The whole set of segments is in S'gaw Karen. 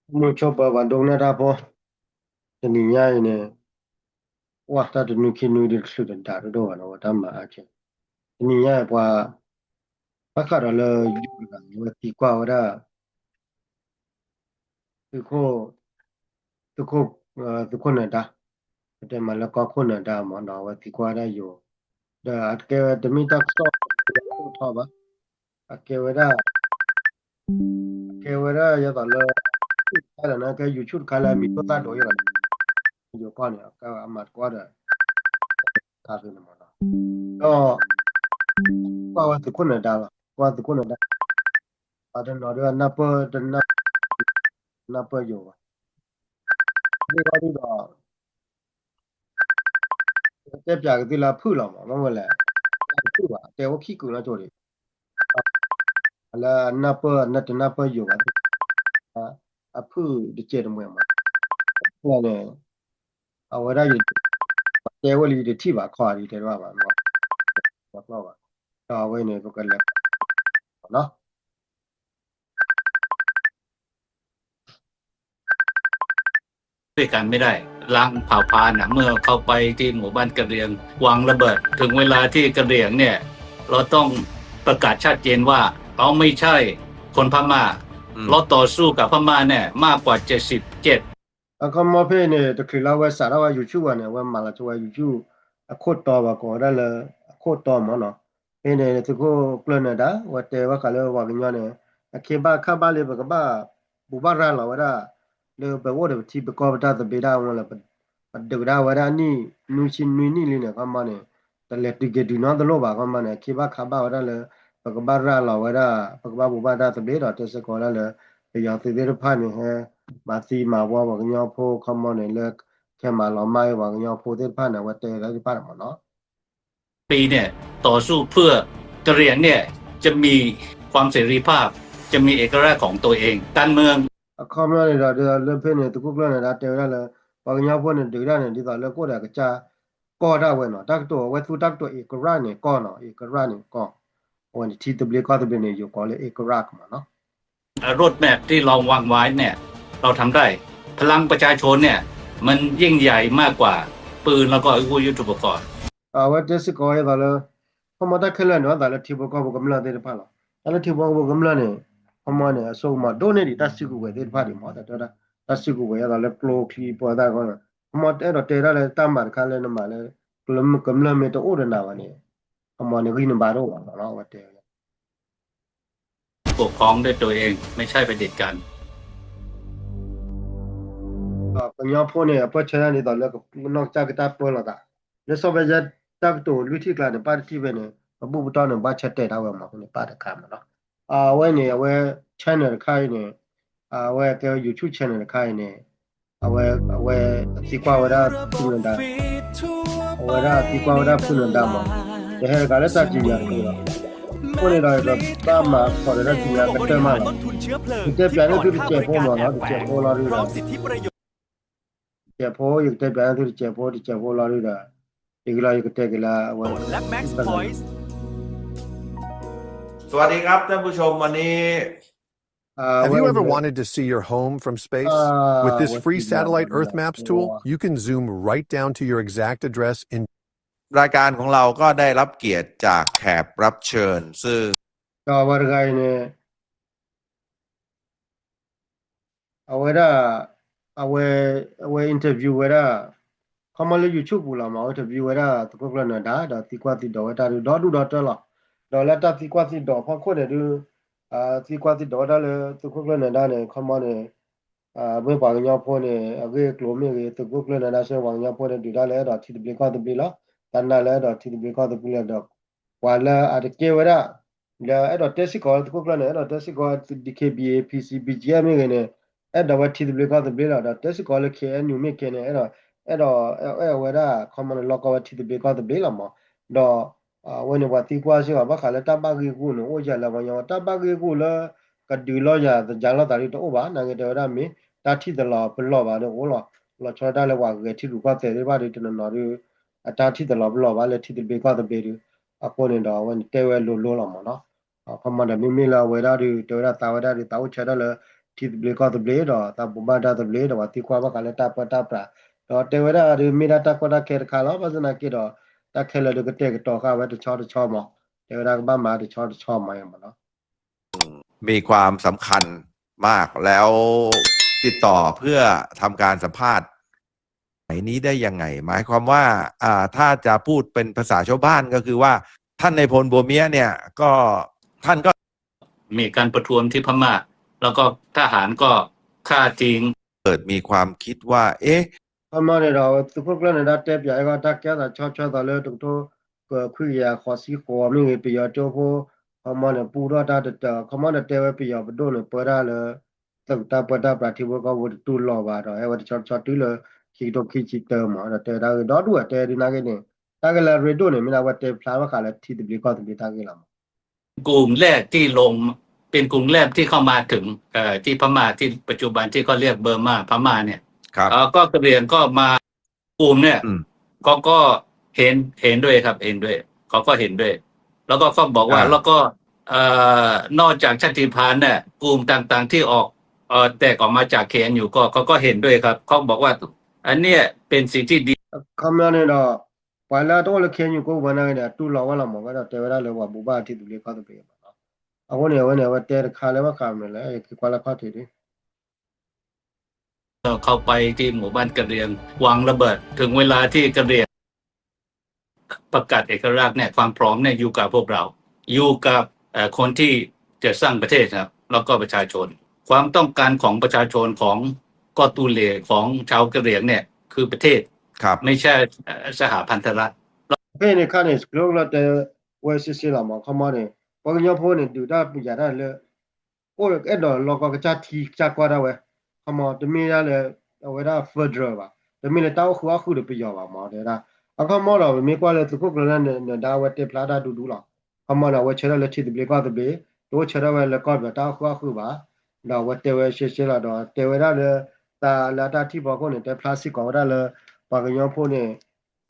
မုၢ်ဆိပၢၤပှၤဒိကနၣ်တၢ်ဖိ, တနံၤညါအံၤန့ၣ်, ဝဲတၢ်တနွံခံနွံဒ်တချုးတဒါတဒိၣ်ဘၣ်နီၤ ဝဲတၢ်မၤအါကဲ, တနံၤညါအံၤပှၤ, ဘၣ်ဃးဒီးလၢယိၤတဂၤ အဝဲသံကွၢ်ဝဲဒၣ် သုးခိၣ်, သုးခိၣ်, သုးခိၣ်နၢၤဒါ, ပတဲမးလၢကီၢ်ခိၣ်နၢၤဒါမးနီၤ အဝဲသံကွၢ်ဝဲဒၣ်ယိၤ, ဒီးအကဲဝဲတမ့ၢ်တၢ်ကစီၣ် တအိၣ်ထီၣ်ဘၣ်, အကဲဝဲဒၣ် အကဲဝဲဒၣ်ယဲသိးလၢ, တၢ်ဒီးန့ၣ်ကဲ YouTube တခါလၢအမံၤဒိၣ်သၣ်ဒိးယဲၢ်ဘၣ်န့ၣ်, ယိၤကီၢ်န့ၣ် အကဲအမၤတကွၢ်ဒီး, တခါဖဲန့ၣ်မးနီၤ, ဒီး, ကွၢ်ဝဲသုးခိၣ်နၢၤဒါလီၤ ကွၢ်သုးခိၣ်နၢၤဒါ, ပှၤတနီၤဒီးအနၢ်ပၢၢ်တနၢ်, နၢ်ပၢၢ်ယိၤဘၣ်, ဒ်န့ၣ်ဒီး တဲပၠးကသ့လၢအဖုၣ်လီၤမး မ့ၢ်ဝဲလဲၣ်, အဖုၣ်ဘၣ် တဲအိၣ်ခံကုာ်နီၢ်ကၠိဒံး, လၢအနၢ်ပၢၢ်နၢ်တနၢ်ပၢၢ်ယိၤဘၣ်သ့ၣ်, အဖုၣ်တကဲးတမှဲၤမး, န့ၣ်, အဝဲဒၣ်ယ, တဲဝဲလၢယတထံၣ်ဘၣ်ခီဒ်တဲတဘၣ်ဘၣ်, ဘၣ်, ဒီးအဝဲန့ၣ်ပကလဲၤ ด้วยกันไม่ได้ ล้างเผ่าผลาญนะ เมื่อเข้าไปที่หมู่บ้านกะเหรี่ยง วางระเบิด ถึงเวลาที่กะเหรี่ยงเนี่ย เราต้องประกาศชัดเจนว่าเราไม่ใช่คนพม่า อืม เราต่อสู้กับพม่าเนี่ยมากกว่าเจ็ดสิบเจ็ด အခီမီဖဲန့ၣ် တချုးလၢအဝဲစးထီၣ်ဝဲ YouTube ဘၣ်န့ၣ် အဝဲမၤလီၤဆိဝဲ YouTube အခိၣ်တီဘၣ်ကိးဝဲဒၣ်လၢ အခိၣ်တီမးနီၤ, ဖဲန့ၣ် သုးခိၣ်ကျၢၢ်နၢၤဒါ အဝဲတဲဘၣ်ဃးလၢပှၤကညီန့ၣ် အခ့ဘၣ်ခးဘၣ်လံ ပကဘၣ် ဘူၣ်ဘၣ်ရၤလီၤဝဲဒၣ် လၢပအိၣ်ဒီးပထံပကီၢ်ပတၢ်သဘျ့ဒၣ်ဝဲလၢ ပဒုးကဒါဝဲဒၣ်နံၣ် နွံဆံနွံနံၣ်လံန့ၣ် အခီမီန့ၣ် တလဲၤတုၤက့ၤတုၤနီတလိၣ်ဘၣ် အခီမီန့ၣ် အခ့ဘၣ်ခးဘၣ်ဝဲဒၣ်လၢ ပကဘၣ်ရၤလီၤဝဲဒၣ် ပကဘၣ်ဘူၣ်ဘၣ်တၢ်သဘျ့ဒီး တဲစ့ၢ်ကီးဝဲဒၣ်လၢ ပယီၤသုးသ့ၣ်တဖၣ်န့ၣ် ဟဲမၤသံမၤဝီပှၤကညီဖိ အခီမီန့ၣ် လၢ ခဲမၤလီၤမၢ်ပှၤကညီဖိသ့ၣ်တဖၣ်န့ၣ် အဝဲတဲဝဲဒၣ်သ့ၣ်တဖၣ်န့ၣ်မးနီၤ ปีเนี่ย ต่อสู้เพื่อ กะเหรี่ยงเนี่ย จะมีความเสรีภาพ จะมีเอกราชของตัวเอง การเมือง အခီပညီန့ၣ်ဒီး လၢဖဲန့ၣ် သုးခိၣ်ကျၢၢ်နၢၤဒါတဲဝဲဒၣ်လၢ ပှၤကညီဖိန့ၣ် ဒုးဒၣ်န့ၣ် ဒ်သိးလၢကအိၣ်ဒီးကစၢ်ကီၢ်ဒၣ်ဝဲနီၤ တၢ်ကတိၤအဝဲသူတၢ်ကတိၤ เอกราช န့ၣ်ကီၢ်နီၤ เอกราช န့ၣ်ကီၢ် အဝဲန့ၣ် ထံသဘျ့ကီၢ်သဘျ့န့ၣ် ယိၤကိးလၢ เอกราช မးနီၤ roadmap ที่เราวางไว้เนี่ย เราทำได้ พลังประชาชนเนี่ย มันยิ่งใหญ่มากกว่าปืนแล้วก็อาวุธยุทโธปกรณ์ အဝဲတဲစ့ၢ်ကီးအသးလၢ ခီမီတၢ်ခဲလၢာ်န့ၣ် အသးလၢထံဖိကီၢ်ဖိကမျၢၢ်သ့ၣ်တဖၣ်လီၤ. တၢ်လၢထံဖိကီၢ်ဖိကမျၢၢ်န့ၣ် ခီမီန့ၣ် အစိကမီၤဒိၣ်န့ၢ်ဒံးတၢ်စုကဝဲၤသ့ၣ်တဖၣ်ဒံးမး တၢ်တဲဝဲဒၣ် တၢ်စုကဝဲၤအသးလၢကျိချံပှၤသၣ်ခီန့ၣ် ခီမီအဲၣ်ဒိးတဲဒၣ်လၢတၢ်မၤတခါလၢနမၤလၢ ကမျၢၢ်မ့ၢ်တအိၣ်ဒီးနၤဘၣ်န့ၣ် ခီမီန့ၣ်ဂံၢ်နဘါတအိၣ်ဘၣ်မးနီၤ အဝဲတဲဝဲ ปกครองด้วยตัวเอง ไม่ใช่เผด็จการ ကညီဖိန့ၣ် အပၢၢ်ဆၢတၢ်ဒ်သိးလၢ နီၢ်ကစၢ်ကတၢၢ်ပၢလီၤသး လၢစီၤဘၣ်ယဲၢ်တၢ်ကတိၤလွံၢ်ထံၣ်ကျါန့ၣ် ပၢ်တထံၣ်ဖဲန့ၣ် ပဘူၣ်ပတီၢ်န့ၣ် ဘၣ်ဆၢတဲာ်ဒၣ်ဝဲမး ဖဲန့ၣ် ပၢ်တခါမးနီၤ အဝဲန့ၣ် အဝဲ channel တခါအံၤန့ၣ် အဝဲကဲဝဲ YouTube channel တခါအံၤန့ၣ် အဝဲ အဝဲသံကွၢ်ဝဲဒၣ်သုးနၢၤဒါ အဝဲဒၣ်သံကွၢ်ဝဲဒၣ်သုးနၢၤဒါမး ယဟဲတဂၤလၢတၢ်ကံးညာ်တက့ၢ်လီၤ. အဃိန့ၣ်ဒီး ယကဘၣ်မၤခီၣ်ဒီးတၢ်ကံးညာ်ကတၢၢ်မးလီၤ. ယတဲပၠးန့ၢ်သုတစဲးဖိမးနီၤ တစဲးဖိလီၤဒုဒီး တစဲးဖိ ယကတဲပၠးန့ၢ်သုတစဲးဖိ တစဲးဖိလီၤဒုဒီး ယဂ့ၤလီၤ ယကတဲက့ၤလၢအဝဲ สวัสดีครับท่านผู้ชม วันนี้ Have you ever wanted to see your home from space? With this free satellite Earth Maps tool, you can zoom right down to your exact address in รายการของเราก็ได้รับเกียรติจากแขกรับเชิญ ซึ่ง ဒီးအဝဲတဂၤအံၤန့ၣ် အဝဲဒၣ် အဝဲ အဝဲ interview ဝဲဒၣ် ခီမီလၢ YouTube ပူၤလီၤမး အဝဲ interview ဝဲဒၣ်သုးခိၣ်ကျၢၢ်နၢၤဒါ ဒီးသံကွၢ်သံဒိးဝဲတၢ်ဒုးဒီဒူၣ်ဒီတၢၢ်လီၤ. ဒီးလၢတၢ်သံကွၢ်သံဒိးဖီခိၣ်န့ၣ်ဒုး သံကွၢ်သံဒိးဝဲဒၣ်လၢသုးခိၣ်ကျၢၢ်နၢၤဒါန့ၣ် ခီမီန့ၣ် မ့ၢ်ပှၤကညီဖိန့ၣ် အဂ့ၢ်အကျိၤမ့ၢ်ဂ့ၤ သုးခိၣ်ကျၢၢ်နၢၤဒါဆၢ ပှၤကညီဖိန့ၣ်ဒုးတၢ်လၢအဲၣ်ဒိးထံသဘျ့ကီၢ်သဘျ့လီၤ. သနာ်လၢအဲၣ်ဒိးထံသဘျ့ကီၢ်သဘျ့လီၤဒီး ပှၤလၢအတကဲဝဲဒၣ် လၢအဲၣ်ဒိးတဲစ့ၢ်ကီးလၢသုးခိၣ်ကျၢၢ်န့ၣ် အဲၣ်ဒိးတဲစ့ၢ်ကီး DKBA PC BGF မ့ၢ်ဂ့ၤန့ၣ် အဲၣ်ဒိးဝဲထံသဘျ့ကီၢ်သဘျ့လီၤ. ဒီးတဲစ့ၢ်ကီးလၢ KNU မ့ၢ်ကဲန့ၣ် အဲၣ်ဒိး အဲၣ်ဒိးအဲၣ်ဝဲဒၣ် ခီမီန့ၣ် လီၢ်ကီၢ်ဝဲထံသဘျ့ကီၢ်သဘျ့လီၤမး. ဒီး အဝဲန့ၣ်ပှၤသံကွၢ်စ့ၢ်ကီး ဘၣ်ဃးလၢတၢ်ဘၣ်ဂ့ၢ်ဂူာ်န့ၣ် အိၣ်ယၤလၢပှၤကညီ တၢ်ဘၣ်ဂ့ၢ်ဂူာ်လၢ ကဒုးလီၤယၤသယၤလီၤသးဒုးတအိၣ်ဘၣ်. နာ်က့တဲဝဲဒၣ်မ့ၢ် တၢ်ထံၣ်တလီၤပလီၢ်ဘၣ်ဒီးအိၣ်လီၤ. လီၤဆီဒၣ်တၢ်လၢပှၤဂဲၤထံရူၢ်ကီၢ်သဲးသ့ၣ်တဖၣ်ဒီး တနီၤနီၤဒီး အတၢ်ထံၣ်တလီၤပလီၢ်ဘၣ်လၢထံသဘျ့ကီၢ်သဘျ့ဒီး အဃိန့ၣ်ဒီး အဝဲန့ၣ်တဲဝဲလိၤလိၤလီၤမးနီၤ. ခီမီဒီးမ့မ့ၢ်လၢအဝဲဒၣ်ဒီး တဲဝဲဒၣ်သးဝဲဒၣ်ဒီး သးအိၣ်ဆၢထၢၣ်လၢ ထံသဘျ့ကီၢ်သဘျ့ ဒီးသးဘိးဘၣ်တၢ်သဘျ့ ဒီးပှၤသံကွၢ်ဘၣ်ဃးလၢတၢ်ပၢတၢ်ပြး, ဒီးတဲဝဲဒၣ်ဒုးမ့ၢ်ဒၣ်တၢ်ကီတၢ်ခဲတခါလီၤ. ဘၣ်ဆၣ်သနာ်က့ဒီး တၢ်ခဲလၢာ်ဒုးကတဲာ်ကတီၤဃာ်ဝဲတဆီတဆီမး, တဲဝဲဒၣ်ကဘၣ်မၤတဆီတဆီမးမးနီၤ มีความสำคัญมากแล้วติดต่อเพื่อทำการสัมภาษณ์ ไหนนี้ได้ยังไง หมายความว่าอ่าถ้าจะพูดเป็นภาษาชาวบ้านก็คือว่าท่านนายพลบัวเมียเนี่ยก็ท่านก็ มีการประท้วงที่พม่า แล้วก็ทหารก็ฆ่าทิ้ง เกิดมีความคิดว่า เอ๊ะ ခီမီန့ၣ်ဒီး သုးခိၣ်ကျၢၢ်န့ၣ်ဒၣ်တဲပၠးအဂီၢ် တၢ်ကဲသးဆီဆီသးလၢတကထိ ကခွံကယၤဃိးဆံဃိးမ့ၢ်ဂ့ၤ ပယီၤကၠိဖိ ခီမီန့ၣ် ပူထီၣ်တၢ်တတၢၢ် ခီမီန့ၣ်တဲဝဲပယီၤပဒိၣ်န့ၣ် ပၢတၢ်လၢ သုးတၢ်ပၢတၢ်ပြးထံဖိကီၢ်ဖိတတူၢ်လိာ်ဘၣ်ဒီး ဟဲဝဲတဆီတဆီတုၤလၢ ခံကထိခံဆံတၢမး ဒီးတဲဝဲဒၣ်ဂ့ၢ်ဒီဒူၣ်အတဲဒ်နာ်က့န့ၣ် တၢ်ဂ့ၢ်လၢအရ့ဒိၣ်န့ၣ် မ့ၢ်ဒၣ်ဝဲတဲဖျါဘၣ်ဃးလၢထံသဘျ့ကီၢ်သဘျ့တၢ်ဂ့ၢ်လီၤမး กลุ่มแรกที่ลง เป็นกลุ่มแรกที่เข้ามาถึง เอ่อ ที่พม่าที่ปัจจุบันที่เขาเรียกเบอร์มาพม่าเนี่ย ครับ เอ่อ ก็กะเหรี่ยงก็มา กลุ่มเนี่ย อืม เขาก็เห็น เห็นด้วยครับ เห็นด้วย เขาก็เห็นด้วย แล้วก็เขาบอกว่า อ่า แล้วก็ เอ่อ นอกจากชาติพันธุ์เนี่ย กลุ่มต่างๆที่ออก เอ่อ แตกออกมาจากเคเอ็นยูก็ เขาก็เห็นด้วยครับ เขาบอกว่า อันเนี้ยเป็นสิ่งที่ดี ခီမီန့ၣ်ဒီး ပှၤလၢအတအိၣ်လၢ KNU ကိးပူၤနာ်က့န့ၣ် အတူၢ်လိာ်ဝဲလီၤမး ကဒီးတဲဝဲဒၣ်လၢပှၤဘိးဘၣ်ထံသဘျ့ကီၢ်သဘျ့မးနီၤ အဃိန့ၣ် အဝဲန့ၣ် အဝဲတဲတခါလၢဘၣ်ဃးမနုၤလဲၣ် ယက့ၤကွၢ်လၢခီၣ်ထံးဒ် เข้าไปที่หมู่บ้านกะเหรี่ยงวางระเบิด ถึงเวลาที่กะเหรี่ยงประกาศเอกราชเนี่ย ความพร้อมเนี่ยอยู่กับพวกเรา อยู่กับเอ่อคนที่จะสร้างประเทศครับ แล้วก็ประชาชน ความต้องการของประชาชนของเกาะตูเหล่ของชาวกะเหรี่ยงเนี่ย คือประเทศ ครับ ไม่ใช่เอ่อสหพันธรัฐ ဖဲန့ၣ်ခါန့ၣ် ကျိလီၤတဲဝဲစ့စ့လီၤမး ခီမီန့ၣ် ပှၤကညီဖိန့ၣ် ဒုးတၢ်ပူၤယၤတၢ်လၢ အိၣ်အဲၣ်ဒိးလီၢ်ကီၢ်ကစၢ်ထံကစၢ်ကီၢ်ဒၣ်ဝဲ ခီမီ တမ့ၢ်ဒၣ်လၢ အဝဲဒၣ် federal ဘၣ် တမ့ၢ်လၢတၢ်အိၣ်ဃုာ်အီၣ်ဃုာ်ဒီးပယီၤဘၣ်မး တဲဝဲဒၣ် အခီမီဒီး ပမ့ၢ်ကွၢ်လၢသုးခိၣ်ကျၢၢ်န့ၣ် နဒါဝဲတဲဖျါတၢ်ဒူဒူလီၤ ခီမီန့ၣ် အဝဲဆၢထၢၣ်လၢထံသဘျ့ကီၢ်သဘျ့ တအိၣ်ဆၢထၢၣ်ဝဲလၢကီၢ်ပယီၤတၢ်အိၣ်ဃုာ်အီၣ်ဃုာ်ဘၣ် ဒီးအဝဲတဲဝဲရှဲရှဲလီၤဒီး တဲဝဲဒၣ်လၢ တၢ်လၢအတၢ်ထံၣ်ဖီခိၣ်န့ၣ် တဲဖျါစ့ၢ်ကီးဝဲဒၣ်လၢ ပှၤကညီဖိန့ၣ်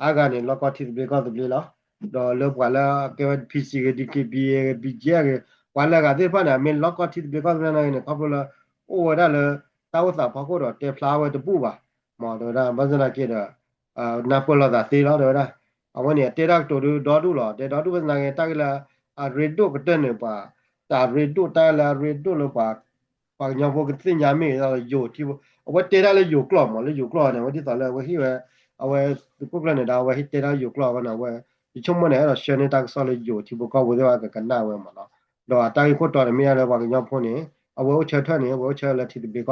အါဂၤန့ၣ် လီၢ်ကီၢ်ထံသဘျ့ကီၢ်သဘျ့လီၤ ဒီးလၢပှၤလၢအကဲဝဲ PC ဂ့ၤ DKBA ဂ့ၤ BGF ဂ့ၤ ပှၤလၢအဂၤသ့ၣ်တဖၣ်န့ၣ် အမ့ၢ်လီၢ်ကီၢ်ထံသဘျ့ကီၢ်သဘျ့နာ်က့န့ၣ် ခီဖျိလၢ အိၣ်ဝဲဒၣ်လၢ တၢ်အိၣ်သးဖီခိၣ်ဒီးတဲဖျါဝဲတဘူၣ်ဘၣ် မးတဲဝဲဒၣ် ဘၣ်ဆၣ်သနာ်က့ဒီး နၢ်ပၢၢ်လိာ်သးသ့လီၤ တဲဝဲဒၣ် အဝဲန့ၣ် အတဲတၢ်ကတိၤဒုးဒီဒူၣ်လီၤ တဲဒီဒူၣ်ဘၣ်ဆၣ်သနာ်က့ တၢ်ဂ့ၢ်လၢ အရ့ဒိၣ်ကတၢၢ်န့ၣ်ပှၤ တၢ်ရ့ဒိၣ်တၢ်လၢအရ့ဒိၣ်လၢပှၤ ပှၤကညီဖိကသ့ၣ်ညါမ့ၢ်ဂ့ၤ ယိၤထံဖိ အဝဲတဲတၢ်လၢယိၤကျိာ်မး လၢယိၤကျိာ်န့ၣ် အဝဲဒ်သိးလၢအဝဲဟ့ၣ်ဝဲ အဝဲသုးခိၣ်ကျၢၢ်န့ၣ်ဒီး အဝဲဟ့ၣ်တဲတၢ်လၢယိၤကျိာ်အဃိန့ၣ် အဝဲ ယဆိကမိၣ်န့ၣ် အဲၣ်ဒိးဆှၢန့ၢ်တၢ်ကစီၣ်လၢယိၤထံဖိကီၢ်ဖိသ့ၣ်တဖၣ်ကကနၣ်ဝဲမးနီၤ ဒီးအတၢ်ဂ့ၢ်ခိၣ်တီန့ၣ် မ့ၢ်ဒၣ်လၢပှၤကညီဖိန့ၣ် အဝဲအိၣ်ဆၢထၢၣ်န့ၣ် အဝဲအိၣ်ဆၢထၢၣ်လၢကီၢ်ပယီၤတၢ်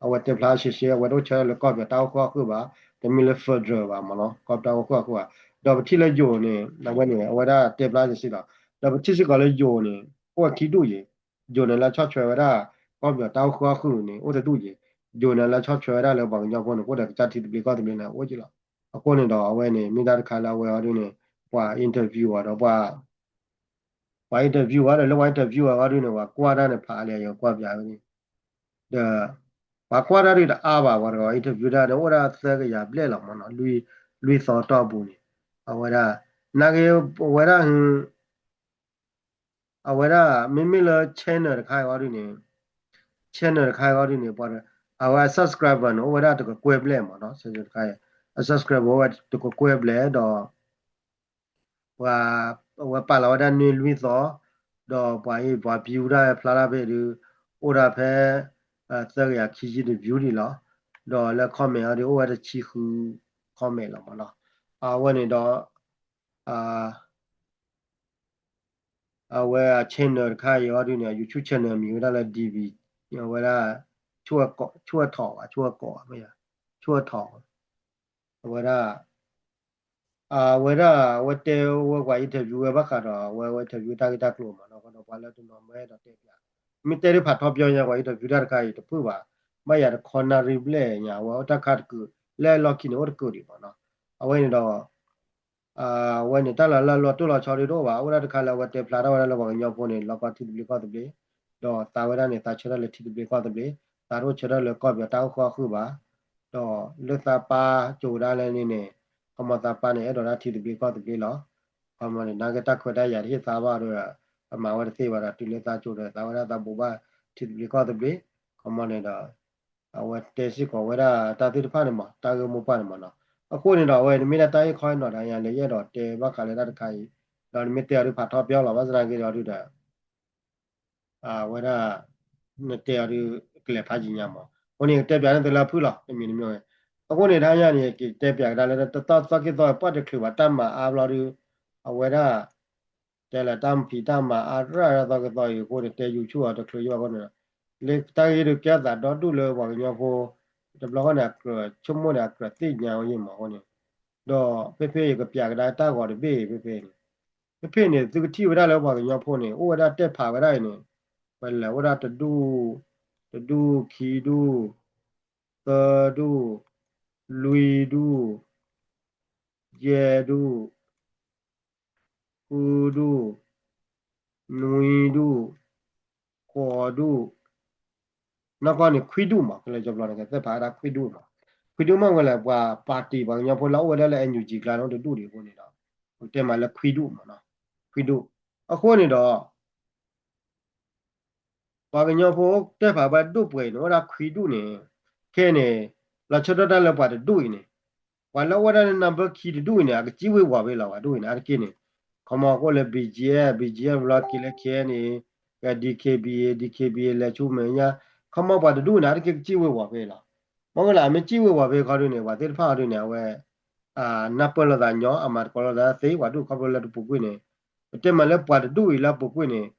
အိၣ်ဃုာ်အီၣ်ဃုာ်ဘၣ် တမ့ၢ်လၢ federal ဘၣ်မးနီၤ ကီၢ်ပယီၤတၢ်အိၣ်ဃုာ်အီၣ်ဃုာ်ဘၣ် ဒီးပထံၣ်လၢယိၤန့ၣ် အဝဲန့ၣ် အဝဲဒၣ်တဲဖျါစ့ၢ်ကီး ဒီးပထံၣ်စ့ၢ်ကီးလၢယိၤန့ၣ် အိၣ်ဝဲခံဒူၣ်ယဲၢ် ယိၤန့ၣ်လၢဆီၣ်ထွဲဝဲဒၣ် ကီၢ်ပယီၤတၢ်အိၣ်ဃုာ်အီၣ်ဃုာ်န့ၣ် အိၣ်တဒူၣ်ယဲၢ် ယိၤန့ၣ်လၢဆီၣ်ထွဲဝဲဒၣ်လၢပှၤကညီဖိန့ၣ် အိၣ်ဒီးကစၢ်ထံသဘျ့ကီၢ်သဘျ့န့ၣ်အိၣ်က့လီၤ အဃိန့ၣ်ဒီးအဝဲန့ၣ် မ့ၢ်တၢ်တခါလၢအဝဲအီၤဒ်န့ၣ် ပှၤ interview အီၤဒီးပှၤ ပှၤ interview အီၤဒီးလၢပှၤ interview အီၤအီၤဒ်န့ၣ် ပှၤကွၢ်တၢ်န့ၣ်ဖးလဲၣ် ယကွၢ်ပၠးဝဲန့ၣ် ဒီး ပှၤကွၢ်တၢ်ဒ်တအါဘၣ် ပှၤတဂၤ interview တၢ်န့ၣ် အိၣ်ဒၣ်သၢကယၤဘျဲၣ်လီၤမးနီၤ လွံၢ်သီတီၢ်ပူၤန့ၣ် အဝဲဒၣ် နာ်က့ အဝဲဒၣ် အဝဲဒၣ် မ့မ့ၢ်လၢ channel တခါအံၤအီၤဒ်န့ၣ် channel တခါအံၤအီၤဒ်န့ၣ် ပှၤ အဝဲ subscriber န့ၣ် အိၣ်ဝဲဒၣ်တကကွဲၢ်ဘျဲၣ်မးနီၤ channel တခါအံၤ အ subscriber အိၣ်ဝဲတကကွဲၢ်ဘျဲၣ်ဒီး ပှၤ အဝဲပာ်လီၤဝဲဒၣ်နွံလွံၢ်သီ ဒီးပှၤအံၤပှၤ view တၢ်ဖျါလၢဖဲဒုး အိၣ်ဒၣ်ဖဲ သၢကယၤခံဆံတ view ဒံးလီၤ ဒီးလၢ comment အီၤဒုး အိၣ်ဝဲတဆံဃု comment လီၤမးနီၤ အဝဲန့ၣ်ဒီး အဝဲအ channel တခါအံၤအီၤဒုးန့ၣ် YouTube channel မံၤဝဲဒၣ်လၢ DV အဝဲဒၣ် ဆိၣ်အထီၣ်ဘၣ် ဆိၣ်အကိး မ့ၢ် ဆိၣ်အထီၣ် အဝဲဒၣ် အဝဲဒၣ် အဝဲတဲဝဲပှၤ interview ဝဲဘၣ်ဃးဒီး အဝဲ interview တၢ်ဂ့ၢ်တၢ်ကျိၤမးနီၤ ဒီးပှၤလၢတနီၤမ့ၢ်အဲၣ်ဒိးတဲပၠး မ့ၢ်တဲဒ်ဖးထီပၠီညါပှၤ interview တၢ်တခါအံၤတဖုၣ်ဘၣ် ဘၣ်ယၤတခီနၣ်ရံၣ်ဘျဲၣ်ညါ အဝဲအိၣ်တၢ်ခါတကုာ် လၢအလီၢ်ခံန့ၣ်အိၣ်တကုာ်ဒံးမးနီၤ အဝဲန့ၣ်ဒီး အဝဲန့ၣ် တၢ်လၢလၢလီၤတိၢ်လီၤဆီဒ်တအိၣ်ဘၣ် အိၣ်ဒၣ်တခါလၢအဝဲတဲဖျါထီၣ်ဝဲဒၣ်လၢပှၤကညီဖိန့ၣ် လီၢ်ကီၢ်ထံသဘျ့ကီၢ်သဘျ့ ဒီးသးဝဲဒၣ်န့ၣ် သးဆၢထၢၣ်လၢထံသဘျ့ကီၢ်သဘျ့ သးတအိၣ်ဆၢထၢၣ်လၢကီၢ်ပယီၤတၢ်အိၣ်ဃုာ်အီၣ်ဃုာ်ဘၣ် ဒီးလၢသးပၢ်ကိၤဒၣ်လဲာ်န့ၣ်န့ၣ် ခီမီသးပၢ်န့ၣ် အဲၣ်ဒိးဒၣ်ထံသဘျ့ကီၢ်သဘျ့လီၤ ခီမီန့ၣ် နာ်က့တၢ်ခွဲးတၢ်ယာ်တဟ့ၣ်သးဘၣ်ဒီး အမၤဝဲတသ့ဘၣ်ဒီး တုၤလၢသးကိၤဒီး သးဝဲဒၣ်သးဘိးဘၣ်ထံသဘျ့ကီၢ်သဘျ့ ခီ ခီမီန့ၣ်ဒီး အဝဲတဲစ့ၢ်ကီးဝဲဒၣ်တၢ်သ့ၣ်တဖၣ်န့ၣ်မး တၢ်ဂ့ၢ်မိၢ်ပှၢ်န့ၣ်မးနီၤ. အဃိန့ၣ်ဒီး အဝဲန့ၣ်မ့ၢ်ဒၣ်တၢ်ဂ့ၢ်ခီအံၤနီၤ တဟါညါလၢယအဲၣ်ဒိးတဲဘၣ်ဃးလၢတၢ်တခါအံၤ ဒီးနမ့ၢ်တဲအီၤဒုးဖးထီပျီလီၤ ဘၣ်ဆၣ်သနာ်က့ဒီးဒုးဒီး အဝဲဒၣ် နတဲအီၤဒုး ကလဲၤဖးယံာ်ညါမး. အဃိန့ၣ် ကတဲပၠးန့ၣ်သုလၢအဖုၣ်လီၤ တမံၤတမံၤဝဲ. အဃိန့ၣ် တဟါညါန့ၣ် ကတဲပၠးကဒါလၢတသီသီခံသီ ပှၢ်တချုးဘၣ်တၢ်မၤအါဘျီဒုး အဝဲဒၣ် တဲလၢတၢ်ဖံးတၢ်မၤအါရၣ်သီခံသီအံၤအဃိန့ၣ် တဲ YouTube အီၤတချုးယဘၣ်အဃိန့ၣ်ဒီး လၢတၢ်ဂ့ၢ်ဒုးကဲအသးဒီဒူၣ်လၢပှၤကညီဖိ တဘျီဃီန့ၣ် အကြၢးဆိကမိၣ်န့ၣ် အကြၢးသ့ၣ်ညါဝဲယံာ်မးအဃိန့ၣ် ဒီးဖဲဖဲယကပၠးကဒါတၢ်ဂီၤတဘ့ၣ်အံၤ ဖဲဖဲန့ၣ် ဖဲဖဲန့ၣ် သုကထံၣ်ဝဲဒၣ်လၢပှၤကညီဖိန့ၣ် အိၣ်ဝဲဒၣ်တဲဖးဝဲဒၣ်အံၤန့ၣ် ပလဲၤအိၣ်ဒၣ်တဒူၣ်, တဒူၣ်, ခံဒူၣ်, သၢဒူၣ်, လွံၢ်ဒူၣ်, ယဲၢ်ဒူၣ်, ဃုဒူၣ်, နွံဒူၣ်, ဃိးဒူၣ်, နီၢ်ကီၢ်န့ၣ် ခွံဒူၣ်မး ကလဲၤကၠီဘျီန့ၣ် ကသ့ၣ်ဖးဝဲဒၣ်ခွံဒူၣ်မး. ခွံဒူၣ်မ့ၢ်ဝဲလဲၣ် ပှၤပၣ်တံၣ်ပှၤကညီဖိလၢအိၣ်ဝဲဒၣ်လၢ NUG ကျါန့ၣ် တဒူၣ်ဒံးအဃိန့ၣ်ဒီး ပကတဲမးလၢခွံဒူၣ်မးနီၤ. ခွံဒူၣ်. အဃိန့ၣ်ဒီး ပှၤကညီဖိတဲဖးဘၣ်ဒူၣ်ပှဲၤန့ၣ် အိၣ်ဒၣ်ခွံဒူၣ်န့ၣ် ခဲအံၤန့ၣ် လီၤဆီဒၣ်တၢ်လၢပှၤတဒူၣ်အံၤန့ၣ် ပှၤလၢအိၣ်ဝဲဒၣ်လၢ number ခံတဒူၣ်အံၤန့ၣ် အကစံၣ်ဝ့ၤဝီၤဖဲလီၤ ပှၤဒူၣ်အံၤန့ၣ် အါတက့ၢ်န့ၣ် ခီမီကအိၣ်လၢ BGF, BGF လီၤက့ၤလၢ KNA, DKBA, DKBA လဲၤဆူမဲာ်ညါ ခီမီပှၤတဒူၣ်အံၤန့ၣ် အါတက့ၢ်ကစံၣ်ဝ့ၤဝီၤဖဲလီၤ. မ့ၢ်ဝဲလၢအမ့ၢ်စံၣ်ဝ့ၤဝီၤဖဲခီဒုးန့ၣ် ပှၤသ့ၣ်တဖၣ်အီၤဒုးန့ၣ် အဝဲ နၢ်ပၢၢ်လိာ်သးညီ အမၤသကိးလိာ်သးသ့ ပှၤဒူၣ်ခီဖျိလၢတပူၤကွံာ်န့ၣ် ပတဲမးလၢပှၤတဒူၣ်အံၤလၢအပူၤကွံာ်န့ၣ်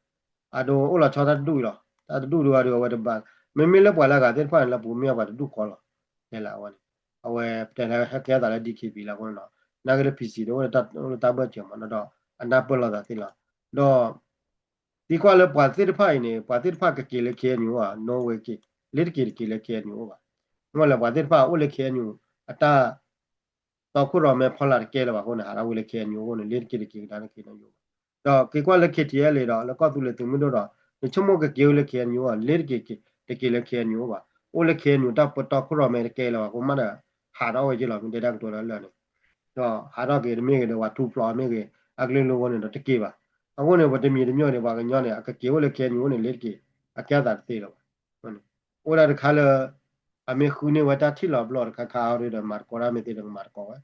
အဒိအိၣ်လီၤဆီတၢ်တဒူၣ်အံၤလီၤ. တၢ်တဒူၣ်ဒုးအီၤဒုးအဝဲတဘၣ် မ့မ့ၢ်လၢပှၤလၢအဂၤသ့ၣ်တဖၣ်န့ၣ် လၢပူၤမ့ၢ်အပှၤတဒူၣ်ဃီလီၤ. တဲလၢအဝဲန့ၣ် အဝဲပတဲလၢဟဲကဲသးလၢ DKB လၢအဃိန့ၣ်ဒီး နာ်က့လၢ PC ဒီးအိၣ်လၢတၢ်ဘၢၣ်စၢၤမးနီၤဒီး အနၢ်ပၢၢ်လိာ်သးသ့လီၤ. ဒီး သံကွၢ်လၢပှၤသ့ၣ်တဖၣ်အံၤန့ၣ် ပှၤသ့ၣ်တဖၣ်ကက့ၤလၢ KNU အိၣ်ဧါ Norway က့ၤ လ့တက့ၤတက့ၤလၢ KNU အိၣ်ဘၣ်. မ့ၢ်လၢပှၤသ့ၣ်တဖၣ်အိၣ်လၢ KNU အတၢ် တီခိၣ်ရိၣ်မဲဖီလာ်တကဲလၢၤဘၣ်အဃိန့ၣ် ဟးထီၣ်ဝဲလၢ KNU အဃိန့ၣ် လ့တက့ၤတက့ၤကဒါလၢ KNU ဘၣ်. ဒီးက့ၤကွၢ်လၢ KTLA ဒီး လၢကီၢ်သူလ့ၤသုးမုၢ်ဒိၣ်ဒီး နဆိကမိၣ်ကက့ၤအိၣ်လၢ KNU အိၣ် လ့တက့ၤတက့ၤလၢ KNU အိၣ်ဘၣ်. အိၣ်လၢ KNU တၢ်ပတီခိၣ်ရိၣ်မဲတကဲလၢၤဘၣ်အဃိမးဒီး ဟးထီၣ်ဝဲက့ၤလီၤ မ့ၢ်တဲတၢ်ကတိၤလၢလၢာ်န့ၣ် ဒီးဟးထီၣ်က့ၤတမ့ၢ်ဂ့ၤဒီး ပှၤထူဖျိးမ့ၢ်ဂ့ၤ အကလုာ်ကလုာ်အဃိန့ၣ်ဒီးတက့ၤဘၣ်. အဃိန့ၣ် ပတမံၤတမံၤန့ၣ် ပှၤကညီန့ၣ် အကက့ၤအိၣ်လၢ KNU အိၣ်န့ၣ် လ့တက့ၤ အကဲသးတသ့လၢၤဘၣ်. အိၣ်ဒၣ်တခါလၢ အမ့ၢ်ဃုန့ၢ်ဝဲတၢ်ထံၣ်လီၤပျီတခါခါအီၤဒီး မၤသကိးတၢ်မ့ၢ်သ့ဒီး မၤသကိးဝဲ,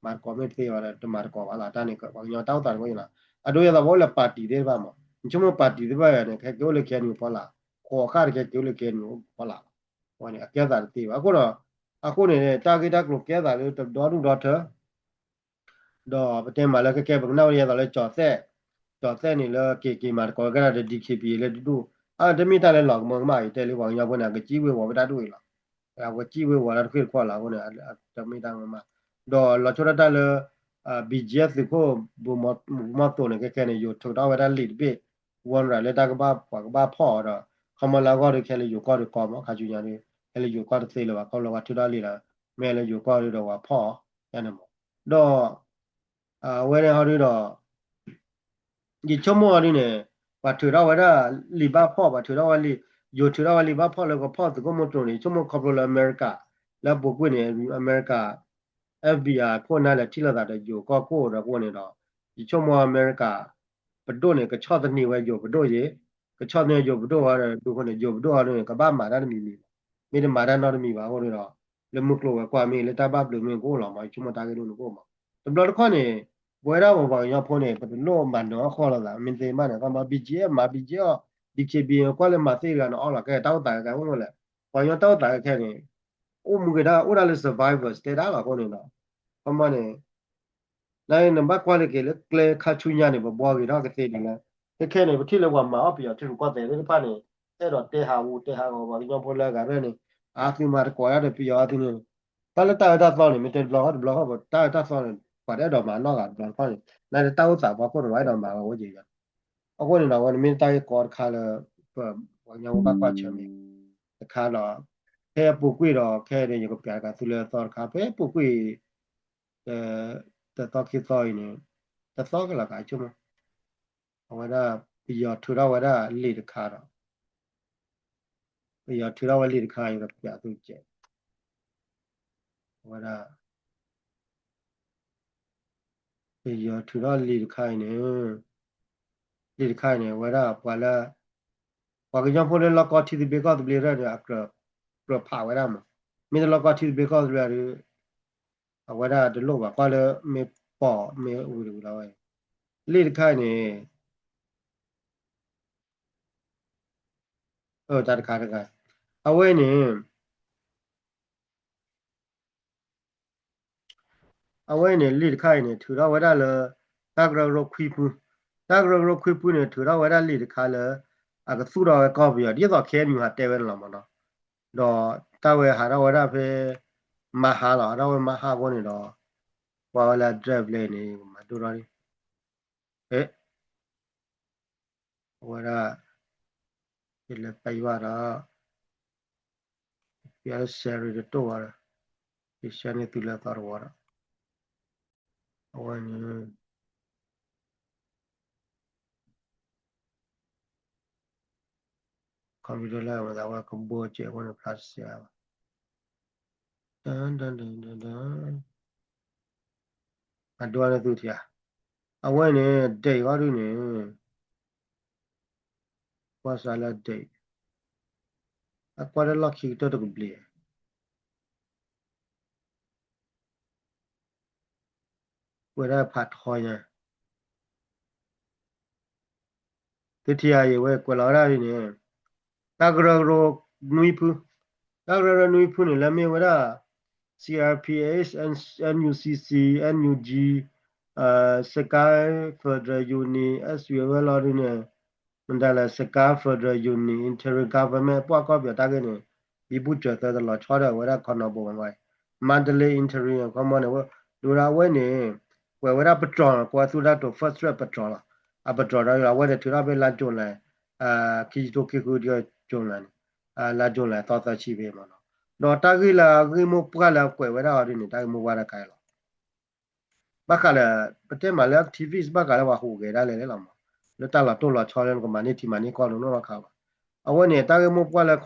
မၤသကိးမ့ၢ်တသ့ဘၣ်ဒီး တမၤသကိးဘၣ်လီၤ. တၢ်န့ၣ် ပှၤကညီတၢ်အိၣ်သးတအိၣ်လီၤ. အဒိယသးပှၤအိၣ်လၢပၣ်တံၢ်သ့ၣ်တဖၣ်မး နဆိကမိၣ်ပၣ်တံၢ်သ့ၣ်တဖၣ်န့ၣ် ကဟဲက့ၤအိၣ်လၢ KNU ဖီလာ်, ဃိးဃာ်တကဲက့ၤအိၣ်လၢ KNU ဖီလာ်လီၤ. အဝဲန့ၣ် အကဲသးတသ့ဘၣ်. အဃိဒီး အဃိန့ၣ် တၢ်ဂ့ၢ်တၢ်ကျိၤကဲသးလၢတဒီဒူၣ်ဒီထၢ ဒီးပတဲမးလၢခဲကဲ ပကနၣ်ဝဲဒ်သိးလၢကၠီၤသဲး, ကၠီၤသဲးန့ၣ်လၢက့ၤက့ၤမၤသကိးကဲဒၣ်ဒီး DKBA လၢတဒူၣ်, အတမ့ၢ်တၢ်လၢလီၤကမၢကမၣ်အံၤ တဲလၢပှၤကညီဖိန့ၣ် အကစံၣ်ဝ့ၤဝီၤဝဲတၢ်ဒူၣ်အံၤလီၤ. အကစံၣ်ဝ့ၤဝီၤလၢတဃ့ၢ်တခီလီၤအဃိန့ၣ် တမ့ၢ်တၢ်ကမၢကမၣ်, ဒီးလီၤဆီဒၣ်တၢ်လၢ BGF သုးခိၣ် မူးမီၢ်သိးန့ၣ် ခဲခဲန့ၣ် ယိၤထုးထီၣ်ဝဲဒၣ်လံာ်တဘ့ၣ် ဝီရၤ လၢတၢ်ကဘၣ်ပှၤကဘၣ်ဖီၣ်အီၤဒီး ခီမီလၢအဂီၢ်ဒီး ခဲလၢယိၤကီၢ်ဒီးကီမး ခါဆူညါဒီး ဟဲလၢယိၤကီၢ်တသ့လၢၤဘၣ် ခီဖျိလၢပှၤထုးထီၣ်လံာ်ဒီး မ့ၢ်လၢယိၤကီၢ်ဒီးပှၤဖီၣ်အီၤ ယန့ၣ်မး, ဒီး အဝဲန့ၣ်ဟီဒုဒီး ယဆိကမိၣ်အီၤဒ်န့ၣ် ပှၤထုးထီၣ်ဝဲဒၣ်လံာ်ဘၣ်ဖီၣ် ပှၤထုးထီၣ်ဝဲလံာ် ယိၤထုးထီၣ်ဝဲလံာ်ဘၣ်ဖီၣ်လၢကဖီၣ်သုးခိၣ်မူးသိးန့ၣ် ယဆိကမိၣ်ခီဖျိလၢအမဲရကၤ လၢအပူၤကွံာ်န့ၣ် အမဲရကၤ FBI ခိၣ်နၢ်လဲၤထံၣ်လိာ်သးဒီးယိၤကီၢ်ခိၣ်ဒီးအဃိန့ၣ်ဒီး ယဆိကမိၣ်အမဲရကၤ ပဒိၣ်န့ၣ် ကဆီၣ်သနံးဝဲယိၤပဒိၣ်ယ့ၣ် ကဆီၣ်သနံးယိၤပဒိၣ်ဝဲဒီးဒုးအဃိန့ၣ် ယိၤပဒိၣ်အီၤဒ်န့ၣ် ကဘၣ်မၤတၢ်တမံၤမံၤလီၤ. မ့ၢ်တမၤတၢ်နီတမံၤဘၣ်အဃိန့ၣ်ဒီး လၢမုၢ်ကျိၤဝဲၤကွာ်မ့ၢ်ဂ့ၤ လၢတၢ်ဘၣ်ဘျုးမ့ၢ်ဂ့ၤ ကအိၣ်လီၤမး ယဆိကမိၣ်တၢ်ဂ့ၢ်ဒ်န့ၣ်ကအိၣ်မး. တဘျီတခီၣ်န့ၣ် ပဝဲဒၣ်ပပှၤကညီဖိန့ၣ် ပတလိၣ်မၤနၢၤအီၣ်ဃီလိာ်သး မ့ၢ်သ့မးန့ၣ် ခီမီ BGF မၤ BGF အီၤ DKBA ကွၢ်လၢမၤသ့ဂၤန့ၣ်အီၣ်လီၤ ကဲတၢ်အိၣ်သးကဲအိၣ်မးလဲၣ်. ပှၤကညီတၢ်အိၣ်သးကဲခဲန့ၣ် အိၣ်မူက့ၤတၢ်အိၣ်ဒၣ်လၢ survivors တဲဒၣ်လီၤအဃိန့ၣ်ဒီး ခီမီန့ၣ် နဘၣ်ကွၢ်လၢက့ၤလၢကျဲခါဆူညါန့ၣ် ပဘှီက့ၤထီၣ်ကသ့ဒ်လဲၣ်. ခဲခဲန့ၣ် ပထံၣ်လၢပှၤမၤအီၣ်ပယီၤထံရူၢ်ကီၢ်သဲးသ့ၣ်တဖၣ်န့ၣ် အဲၣ်ဒိးတဲဟးဂီၤတဲဟးဂီၤပှၤကညီဖိလၢအဂၤရဲၣ်န့ၣ် အသုမၤသကိးတၢ်ဒီးပယီၤအသုန့ၣ် တၢ်လၢတၢ်အၢတၢ်သီန့ၣ် မ့ၢ်တဲတဘျီတဘျီဃီ တၢ်အၢတၢ်သီန့ၣ် ပှၤတအဲၣ်ဒိးမၤနီတဂၤတဘျီတခီၣ်န့ၣ် နတၢ်အိၣ်သးဖီခိၣ်န့ၣ် ပှၤအဲၣ်ဒိးမၤဝဲအိၣ်က့ၤယၤ အဃိန့ၣ်ဒီး အဝဲန့ၣ်မ့ၢ်တၢ်ဂ့ၢ်ကီတခါလၢ ပှၤကညီဖိဘၣ်ကွၢ်ဆၢၣ်မဲာ် တခါဒီး ဖဲအပူၤကွံာ်ဒီး ခဲအံၤန့ၣ် ယကပျးတကးသုလၢသီတခါ ဖဲအပူၤကွံာ် တသီခံသီအံၤန့ၣ် တသီကလီၤကဆိကမိၣ် အဝဲဒၣ် ပယီၤထုးထီၣ်ဝဲဒၣ်လံာ်တခါဒီး ပယီၤထုးထီၣ်ဝဲလံာ်တခါ ယကပျးသုကဲး အဝဲဒၣ် ပယီၤထုးထီၣ်လံာ်တခါအံၤန့ၣ် လံာ်တခါအံၤန့ၣ် အဝဲဒၣ်ပှၤလၢ ပှၤကညီဖိလၢလီၢ်ကီၢ်ထံသဘျ့ကီၢ်သဘျ့ရဲၣ်န့ၣ် အကြၢး ကြၢးဖးဝဲဒၣ်မး, မ့ၢ်တလီၢ်ကီၢ်ထံသဘျ့ကီၢ်သဘျ့ဒီး အဝဲဒၣ်တလိၣ်ဘၣ် ကွၢ်လၢမ့ၢ်ပိာ်မ့ၢ်ဝံၤတဝံၤလီၤဝဲ, လံာ်တခါအံၤန့ၣ် တၢ်တခါတခါ အဝဲန့ၣ် အဝဲန့ၣ်လံာ်တခါအံၤန့ၣ် ထုးထီၣ်ဝဲဒၣ်လၢ တၢ်ကရၢကရိခွံဖု, တၢ်ကရၢကရိခွံဖုန့ၣ် ထုးထီၣ်ဝဲဒၣ်လံာ်တခါလၢ အကသူၣ်ထီၣ်ဝဲကီၢ်ပယီၤ ဒ်သိး ခ့ၣ်အဲၣ်ယူၣ် ဟးတဲဝဲန့ၣ်လီၤမးနီၤ, ဒီးတၢ်ဝဲဟးထီၣ်ဝဲဒၣ်ဖဲ မဟါလီၤ, ဟးထီၣ်ဝဲမဟါအဃိန့ၣ်ဒီး ကွၢ်ဝဲလၢအဒြဲၣ်ဖျဲအံၤန့ၣ် ကမၤဒိၣ်ထီၣ်လံ အဝဲဒၣ် ယလဲၤပာ်ယွၤဒီး ယစဲးရ့တတိၢ်ဘၣ်ဒီး ယဆှၢန့ၢ်သုလၢအသီတဝီဒီး အဝဲန့ၣ် computer လၢအဝဲဒၣ်ဝဲကဘီစဲးအဃိန့ၣ် ဖျါတစဲးဘၣ် တဒဒဒဒ အဒိန့ၣ်သုထံၣ်ဧါ, အဝဲန့ၣ် date အီၤဒုန့ၣ် ကွၢ်စးလၢ date အကွၢ်တၢ်လီၢ်ခံကတၢၢ်တကဘျံး ကွဲးဒၣ်ဖးထီညါ သုထံၣ်ဧါ ယဝဲကွဲးလီၤဝဲဒၣ်ဒ်န့ၣ် တၢ်ကရၢကရိနွံဖု, တၢ်ကရၢကရိနွံဖုန့ၣ် လၢမ့ၢ်ဝဲဒၣ် C R P H, N U C C, N U G, Sakai Federal Union, S U ဝဲလီၤဒ်န့ၣ် မတၤလဲၣ် Sakai Federal Union, Interim Government ပှၤကီၢ်ပယီၤတၢ်ဂ့ၢ်န့ၣ် ဘံဘူစၢၤသၢတလီၤဆီဒီးဝဲဒၣ်ခီနီၤဘိမး Mandalay Interim ခီမီန့ၣ် ဒ်ဝဲဒၣ်အဝဲန့ၣ် ကွဲးဝဲဒၣ်ပတြီၤ ကွဲးသူတၢ်တိာ် first strike ပတြီၤလီၤ. အပတြီၤဒီးအဝဲန့ၣ်ထုးထီၣ်ဖဲလါ July ခံဆံထိခံဃု July န့ၣ် လါ July သီသၢဆံဖဲမးနီၤ. ဒီးတၢ်ဂ့ၢ်လၢအဂ့ၢ်မိၢ်ပှၢ်လၢအကွဲးဝဲဒၣ်အီၤဒ်န့ၣ် တၢ်ဂ့ၢ်မိၢ်ပှၢ်တခါအံၤလီၤ. ဘၣ်ဃးလၢ ပတဲမးလၢ activist ဘၣ်ဃးလၢပှၤဟူးဂဲၤဒၣ်လဲာ်လဲာ်လီၤမး, လၢတၢ်လီၤတိၢ်လီၤဆီလၢနကမၤန့ၢ်ထံမၤန့ၢ်ကီၢ်နီၢ်နီၢ်ခါဘၣ်. အဝဲန့ၣ် တၢ်ဂ့ၢ်မိၢ်ပှၢ်လၢ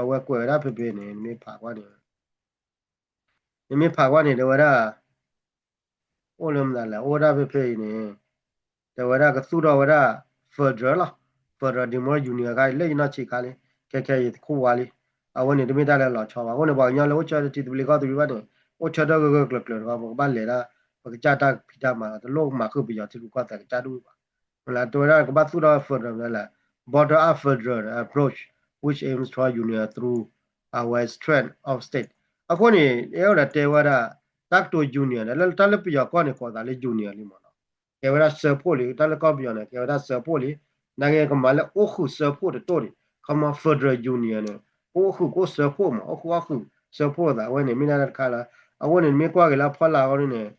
အဝဲကွဲးဝဲဒၣ်ဖဲဖဲန့ၣ် နမ့ၢ်ဖးကွၢ်န့ၣ် နမ့ၢ်ဖးကွၢ်န့ၣ် တဲဝဲဒၣ် အိၣ်လၢမတၤလဲၣ် အိၣ်ဝဲဒၣ်ဖဲဖဲအံၤန့ၣ် တဲဝဲဒၣ်ကသူၣ်ထီၣ်ဝဲဒၣ် federal လီၤ. Federal Democratic Union အခါ လၢယနီၢ်ဆံးခါလံ ခဲခဲအံၤတခိၣ်ဝါလံ. အဝဲန့ၣ်တမ့ၢ်တၢ်လၢလီၤဆီဘၣ်. အဃိန့ၣ် ပှၤကညီလၢအိၣ်ဆၢထံသဘျ့ကီၢ်သဘျ့ဘၣ်န့ၣ် အိၣ်ဆၢထၢၣ်ဂၢၢ်ဂၢၢ်ကျၢၤကျၢၤတခီ ပကဘၣ်လဲၤဒၣ် ပကစၢ်တၢ်ဖံးတၢ်မၤလီၤ. တလိၣ်မၤဃုာ်ပယီၤထံရူၢ်ကီၢ်သဲးကစၢ်ဒူၣ်ဘၣ်. မ့ၢ်လၢတဲဝဲဒၣ်ကဘၣ်သူၣ်ထီၣ် federal မ့ၢ်လၢ bottom up federal approach which aims to union through a wide strength of state. အဃိန့ၣ် အဲၣ်ဒိးတဲဝဲဒၣ် တၢ်ကတိၤ union လၢတၢ်လၢပယီၤကီၢ်န့ၣ် ကိးသးလၢ union လံမးနီၤ. ကဲဝဲဒၣ်စၢဖှိၣ်လံ တၢ်လၢကီၢ်ပယီၤန့ၣ် ကဲဝဲဒၣ်စၢဖှိၣ်လံ. နာ်က့ကမၤလၢအိၣ်ဃုာ်စၢဖှိၣ်တတိၢ်ဒံး ခီမီ federal union န့ၣ် ကအိၣ်ဃုာ်ကအိၣ်စၢဖှိၣ်မး အိၣ်ဃုာ်အိၣ်ဃုာ်စၢဖှိၣ်သး အဝဲန့ၣ် မ့ၢ်ဒၣ်တၢ်တခါလၢ အဃိန့ၣ် နမ့ၢ်ကွၢ်က့ၤလၢအဖီလာ်အဂီၢ်န့ၣ်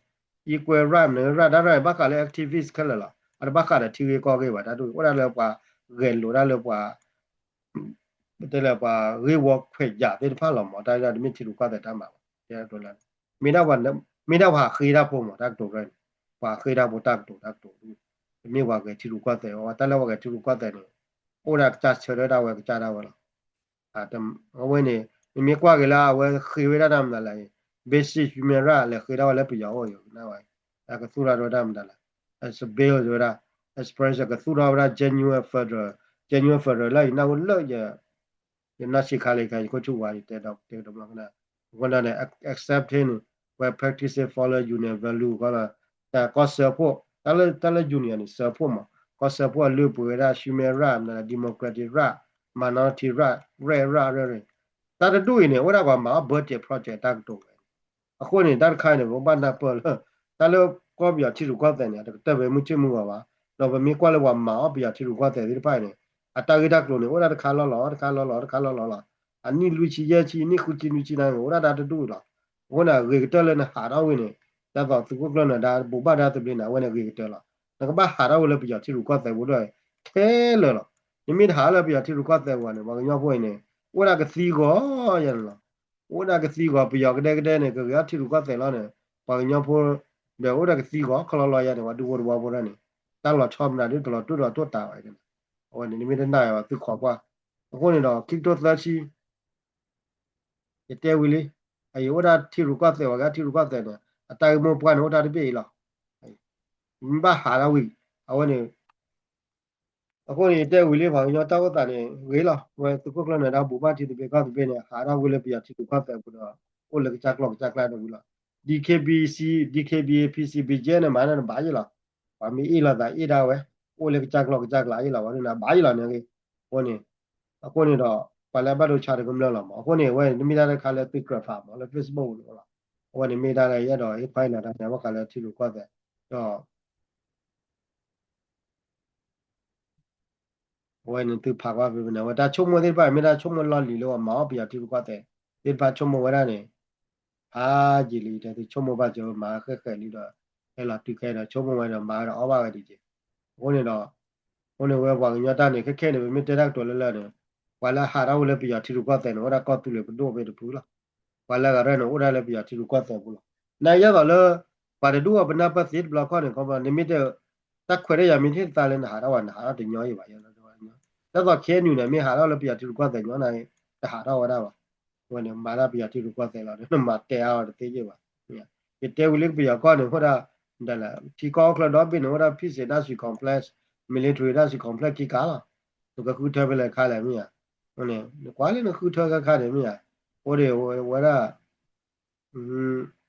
equal right န့ၣ် right တၢ် right ဘၣ်ဃးလၢ activist ခဲလၢာ်လီၤ. အတဘၣ်ဃးဒီးထံဂ့ၢ်ကီၢ်ဂ့ၢ်ဘၣ် တၢ်ဒ်အိၣ်ဒၣ်လၢပှၤဂဲၤလိာ်ဒၣ်လၢပှၤ တဲလၢပှၤဂ့ၢ်ဝီခွဲးယာ်သ့ၣ်တဖၣ်လီၤမး တၢ်ဒ်တမ့ၢ်ထံရူၢ်ကီၢ်သဲးတၢ်မၤဘၣ် တဲလၢ မ့ၢ်ဒၣ်ပှၤဃ့တၢ်ဖိမး တၢ်ကတိၤရၢန့ၣ် ပှၤဃ့တၢ်ဖိတၢ်ကတိၤတၢ်ကတိၤ တမ့ၢ်ပှၤဂဲၤထံရူၢ်ကီၢ်သဲး တၢ်လၢပှၤဂဲၤထံရူၢ်ကီၢ်သဲးန့ၣ် အိၣ်ဒၣ်ကစၢ်ဆၢထၢၣ်ဒၣ်ဝဲကစၢ်ဒၣ်ဝဲလီၤ. အဝဲန့ၣ် နမ့ၢ်ကွၢ်က့ၤလၢအဝဲဃ့ဝဲဒၣ်တၢ်မတၤလဲၣ် basic human right လဲၤဃ့ဒၣ်ဝဲလၢပယီၤအိၣ်ယိၤ ကနၣ်ဝဲ ကသူၣ်ထီၣ်ဝဲဒၣ်မတၤလဲၣ် as a bill ဝဲဒၣ် express ကသူၣ်ထီၣ်ဝဲဒၣ် genuine federal, genuine federal လၢယနၢ်ဟူလၢ ယနီၢ်ဆံးခါလံ ယခိၣ်ဆူၣ်ဝါ ယတဲဒီးတဲကဒီးမနီၤ အဃိန့ၣ် except န့ၣ် where practices follow union value ကီးလီၤ တၢ်ကီၢ်စၢဖှိၣ် တၢ်လၢ တၢ်လၢ union န့ၣ် စၢဖှိၣ်မး ကီၢ်စၢဖှိၣ်အလုၢ်အပှ့ၤဝဲဒၣ် human right မနီၤ democratic right, minority right, right right ရၢၢ်ရၢၢ် တၢ်တဒူၣ်အံၤန့ၣ် အိၣ်ဒၣ်ပှၤမၤအီၣ် budget project တၢ်ကတိၤဝဲ အဃိန့ၣ် တၢ်တခါန့ၣ် ပကဘၣ်နၢ်ပၢၢ်လၢ တၢ်လၢကီၢ်ပယီၤထံရူၢ်ကီၢ်သဲးန့ၣ် အတကတၢၢ်ဖဲမုၢ်ဆ့ၣ်မုၢ်ဂီၤဘၣ်, ဒီးပမ့ၢ်ကွၢ်လၢပှၤမၤအီၣ်ပယီၤထံရူၢ်ကီၢ်သဲးသ့ၣ်တဖၣ်အံၤန့ၣ် အတၢ်ဂ့ၢ်တၢ်ကျိၤန့ၣ် အိၣ်ဒၣ်တခါလီၤလီၤ တခါလီၤလီၤ တခါလီၤလီၤလီၤ, အနံၣ်လွံၢ်ဆံယဲၢ်ဆံ နံၣ်ဃုဆံနွံဆံန့ၣ် အိၣ်ဒၣ်တၢ်တဒူၣ်အံၤလီၤ. အဃိန့ၣ် အဂ့ၤကတၢၢ်လၢနဟးထီၣ်ဝံၤန့ၣ် ဒ်သိးသုးခိၣ်ကျၢၢ်နၢၤဒါ ဘိးဘၣ်တၢ်သဘျ့န့ၣ် အဝဲန့ၣ်ဂ့ၤကတၢၢ်လီၤ. နကဘၣ်ဟးထီၣ်ဝဲလၢပယီၤထံရူၢ်ကီၢ်သဲးပူၤဒီး ခဲလၢာ်လီၤ. နမ့ၢ်တဟးလၢပယီၤထံရူၢ်ကီၢ်သဲးပူၤန့ၣ် ပှၤကညီဖိအံၤန့ၣ် အိၣ်ဒၣ်ကသံဂီၤယၤန့ၣ်လီၤ. အိၣ်ဒၣ်ကသံဂီၤ ပယီၤကဒဲကဒဲန့ၣ် ကဂ့ၤအီၣ်ထံရူၢ်ကီၢ်သဲးလီၤန့ၣ် ပှၤကညီဖိ ဒီးအိၣ်ဒၣ်ကသံဂီၤခီလီၤလီၤယၤန့ၣ် ပှၤဒူဖိတဝီဖိဒၣ်န့ၣ် တၢ်လီၤဆီမနုၤဒ်တလီၤတိၢ်ဒီးတိၢ်တၢ်ဝဲန့ၣ် အဝဲန့ၣ် နမ့ၢ်တနာ်ဘၣ်သုခိးကွၢ်. အဃိန့ၣ်ဒီး ခံကထိသၢဆံ ယတဲဝံၤလံ အအံၤအိၣ်ဒၣ်ထံရူၢ်ကီၢ်သဲး ပှၤကထံရူၢ်ကီၢ်သဲးန့ၣ် အတၢ်ဂ့ၢ်မိၢ်ပှၢ်န့ၣ် အိၣ်တၢ်တဘ့ၣ်အံၤလီၤ. မ့ၢ်ဘၣ်ဟးထီၣ်ဝံၤ အဝဲန့ၣ် အဃိန့ၣ် ယတဲဝံၤလံ ပှၤကညီတၢ်အိၣ်သးန့ၣ် ဂ့ၤလီၤ. ဝဲသုးခိၣ်ကျၢၢ်နၢၤဒါ ဘူးဘၣ်ထံသဘျ့ကီၢ်သဘျ့န့ၣ် ဟးထီၣ်ဝံၤလၢပယီၤထံရူၢ်ကီၢ်သဲးအပူၤဒီး အိၣ်လၢကစၢ်ကျီၢ်ကစၢ်ကျဲတဝံၤလီၤ. DKBC, DKBA, PC, BGF န့ၣ် မၤန့ၣ်ဘၣ်ယ့ၣ်လီၤ. ပှၤမ့ၢ်အ့ၣ်လိာ်သးအ့ၣ်ဒၣ်ဝဲ အိၣ်လၢကစၢ်ကျီၢ်ကစၢ်ကျဲအ့ၣ်လီၤ ပှၤဒ်န့ၣ်ဘၣ်ယ့ၣ်လီၤန့ၣ်ဂ့ၤ. အဃိန့ၣ် အဃိန့ၣ်ဒီး ပှၤလၢအဘၣ်ဒိဆါတကမျၢၢ်လီၤမး. အဃိန့ၣ် အဝဲန့ၣ်မ့ၢ်တၢ်တခါလၢသုကြၢးဖးမး လၢ Facebook ပူၤန့ၣ်လီၤ. အဝဲန့ၣ်မ့ၢ်တၢ်လၢယအဲၣ်ဒိးဟ့ၣ်ခွါအံၤနၤတၢ်န့ၣ် ဘၣ်ဃးလၢထံရူၢ်ကီၢ်သဲး ဒီး အဝဲန့ၣ်သုဖးကွၢ်ဖဲန့ၣ် အဝဲတၢ်ဆိကမိၣ်သ့ၣ်တဖၣ် မ့ၢ်တၢ်ဆိကမိၣ်လီၢ်လံၤလၢပှၤမၤအီၣ်ပယီၤထံရူၢ်ကီၢ်သဲးသ့ၣ်တဖၣ်ဆိကမိၣ်ဝဲဒၣ်န့ၣ် ဖးယံာ်လံ တဲသုဆိကမိၣ်ဘၣ်စၢၤမၤဃဲးဃဲးလံဒီး ဟဲလီၤတုၤခဲဒီး ဆိကမိၣ်ဝဲဒီးမၤဝဲဒီးအီၣ်ဘၣ်ဝဲဒ်က့ၤ. အဃိန့ၣ်ဒီး အဃိန့ၣ်ဝဲပှၤကညီတၢ်န့ၣ် ခဲခဲန့ၣ် ပမ့ၢ်တဲတၢ်ကတိၤလၢလၢ်န့ၣ် ပှၤလၢဟးထီၣ်ဝဲလၢပယီၤထံရူၢ်ကီၢ်သဲးန့ၣ် အိၣ်ဒၣ်ကီၢ်သူလ့ၤပဒိၣ်ဖဲတဖုလီၤ. ပှၤလၢအဂၤရဲၣ်န့ၣ် အိၣ်ဒၣ်လၢပယီၤထံရူၢ်ကီၢ်သဲးပူၤလီၤ. နယဲၢ်သိးလၢ ပှၤတဒူၣ်အီၤပနၢ်ပၢၢ်သ့တဘျီခီၣ်န့ၣ် ခီပနမ့ၢ်တဲ တၢ်ခွဲးတၢ်ယာ်မ့ၢ်တဟ့ၣ်သးလၢနဟးထီၣ်ဝဲ နဟးထီၣ်တညီယံၤဘၣ်. ဒ်သိး KNU န့ၣ် မ့ၢ်ဟးထီၣ်လၢပယီၤထံရူၢ်ကီၢ်သဲးညီနၤ တဟးထီၣ်ဝဲဒၣ်ဘၣ်. အဝဲန့ၣ် မၤတၢ်ပယီၤထံရူၢ်ကီၢ်သဲးလီၤ နမၤတဲအါအီၤတသ့ယံၤဘၣ်. ယတဲဝံၤလံပယီၤကီၢ်န့ၣ် အိၣ်ဒၣ် ဒ်လဲၣ် ထံကီၢ်အိၣ်ချၢဒီဘ့ၣ်န့ၣ် အိၣ်ဒၣ် peace industry complex, military industry complex ခံခါလီၤ. နကဃုထၢဖဲလဲၣ်ခါလဲၣ်မ့ၢ်ဧါ. နကွၢ်လၢနဃုထၢခါခါန့ၣ်မ့ၢ်ဧါ. အိၣ်ဒံးဝဲဒၣ် အိၣ်ဒံးမနု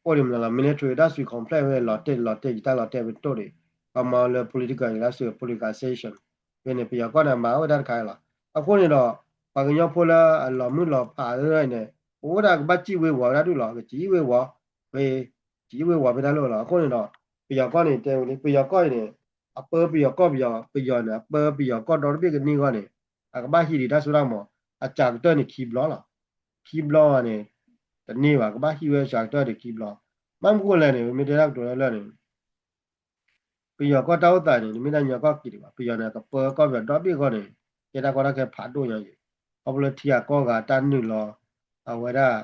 ၤလီၤ military industry complex ဝဲလီၤတဲာ်လီၤတဲာ်ယတၢ်လီၤတဲာ်ပတိၢ်ဒံး ပှၤမၤလၢ political industry politicization ဖဲန့ၣ် ပယီၤကီၢ်န့ၣ် မၤဝဲဒၣ်တခါလီၤ. အဃိန့ၣ်ဒီး ပှၤကညီဖိလၢအလီၤမုၢ်လီၤဖးန့ၣ် အိၣ်ဝဲဒၣ်ကဘၣ်စံၣ်ဝ့ၤဝီၤဝဲဒၣ်ဒုးလီၤ ကစံၣ်ဝ့ၤဝီၤ ကစံၣ်ဝ့ၤဝီၤဖဲတၢ်လီၢ်လီၤ. အဃိန့ၣ်ဒီး ပယီၤကီၢ်န့ၣ် တဲဝဲလံ ပယီၤကီၢ်အံၤန့ၣ် အပၢပယီၤကီၢ်ပယီၤ ပယီၤန့ၣ် အပၢပယီၤကီၢ်ဒီတဘ့ၣ်ကန့ၢ်အဂီၢ်န့ၣ် အကဘၣ်ဟံးဒံးတၢ်စိတၢ်ကမီၤ အစှၤကတၢၢ်န့ၣ်ခံဘျီလီၤ. ခံဘျီန့ၣ် တန့ၢ်ဘၣ် ကဘၣ်ဟံးဝဲစှၤကတၢၢ်န့ၣ်ခံဘျီ. ဘၣ်မနုၤဃိလဲၣ်န့ၣ် ပမ့ၢ်တဲတၢ်ကတိၤလၢလၢ်န့ၣ် ပယီၤကီၢ်တၢ်အိၣ်သးန့ၣ် တမ့ၢ်တၢ်ညီကီၢ်က့ၤဒံးဘၣ်. ပယီၤန့ၣ် ကပၢကီၢ်ပယီၤဒီဘ့ၣ်အဂီၢ်န့ၣ် ကဲတၢ်ကီတၢ်ခဲဖးဒိၣ်ညါအံၤ ခီဖျိလၢထံဂၤကီၢ်ဂၤတၢ်နုာ်လီၤ အဝဲဒၣ်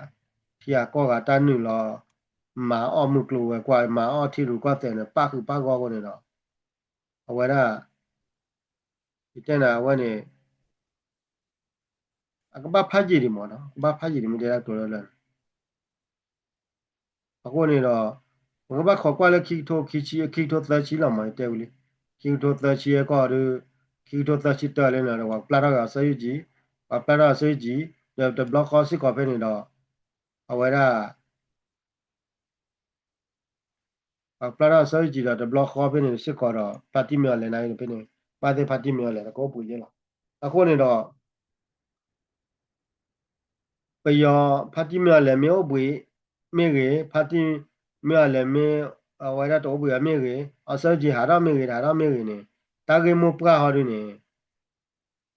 ထံဂၤကီၢ်ဂၤတၢ်နုာ်လီၤ မၤအီၣ်မုၢ်ကျိၤဝဲၤကွာ် မၤအီၣ်ထံရူၢ်ကီၢ်သဲးန့ၣ် ပၣ်ဃုာ်ပၣ်ဂီၢ်အဃိန့ၣ်ဒီး အဝဲဒၣ် ယတဲနၤအဝဲန့ၣ် အကဘၣ်ဖးယံာ်ဒံးမးနီၤ ကဘၣ်ဖးယံာ်ဒံး မ့ၢ်တဲတၢ်ကတိၤလၢလၢ်န့ၣ် အဃိန့ၣ်ဒီး ပကဘၣ်ခိးကွၢ်လၢခံကထိခံဆံ ခံကထိသၢဆံလီၤမး ယတဲဝံၤလံ ခံကထိသၢဆံအဂီၢ်ဒီး ခံကထိသၢဆံတၢလၢန့ၣ်ဒီး ပှၤပျၢ်ထီၣ်က့ၤအီၤဆၢယုၢ်ကံ ပှၤပျၢ်ထီၣ်အီၤဆၢယုၢ်ကံ ဒီးတဘျီဃီစ့ၢ်ကီးဖဲန့ၣ်ဒီး အဝဲဒၣ် ပှၤပျၢ်ထီၣ်အီၤဆၢယုၢ်ကံဒီးတဘျီဃီဖဲန့ၣ်စ့ၢ်ကီးဒီး ဖါတံၢ်မ့ၢ်အီၤလဲၣ်နၤဖဲန့ၣ် ဘၣ်သ့ၣ်ဖါတံၢ်မ့ၢ်အီၤလဲၣ် တကအိၣ်ဘှံးယဲလီၤ. အဃိန့ၣ်ဒီး ပယီၤဖါတံၢ်မ့ၢ်အီၤလဲၣ်မ့ၢ်အိၣ်ဘှံးမ့ၢ်ဂ့ၤ ဖါတံၢ်မ့ၢ်အီၤလဲၣ်မ့ၢ် အဝဲဒၣ်တအိၣ်ဘှံးအီၤမ့ၢ်ဂ့ၤ အီၤဆၢယုၢ်ကံဟးထီၣ်မ့ၢ်ဂ့ၤ တဟးထီၣ်မ့ၢ်ဂ့ၤန့ၣ် တၢ်ဂ့ၢ်မိၢ်ပှၢ်ဟီဒုန့ၣ်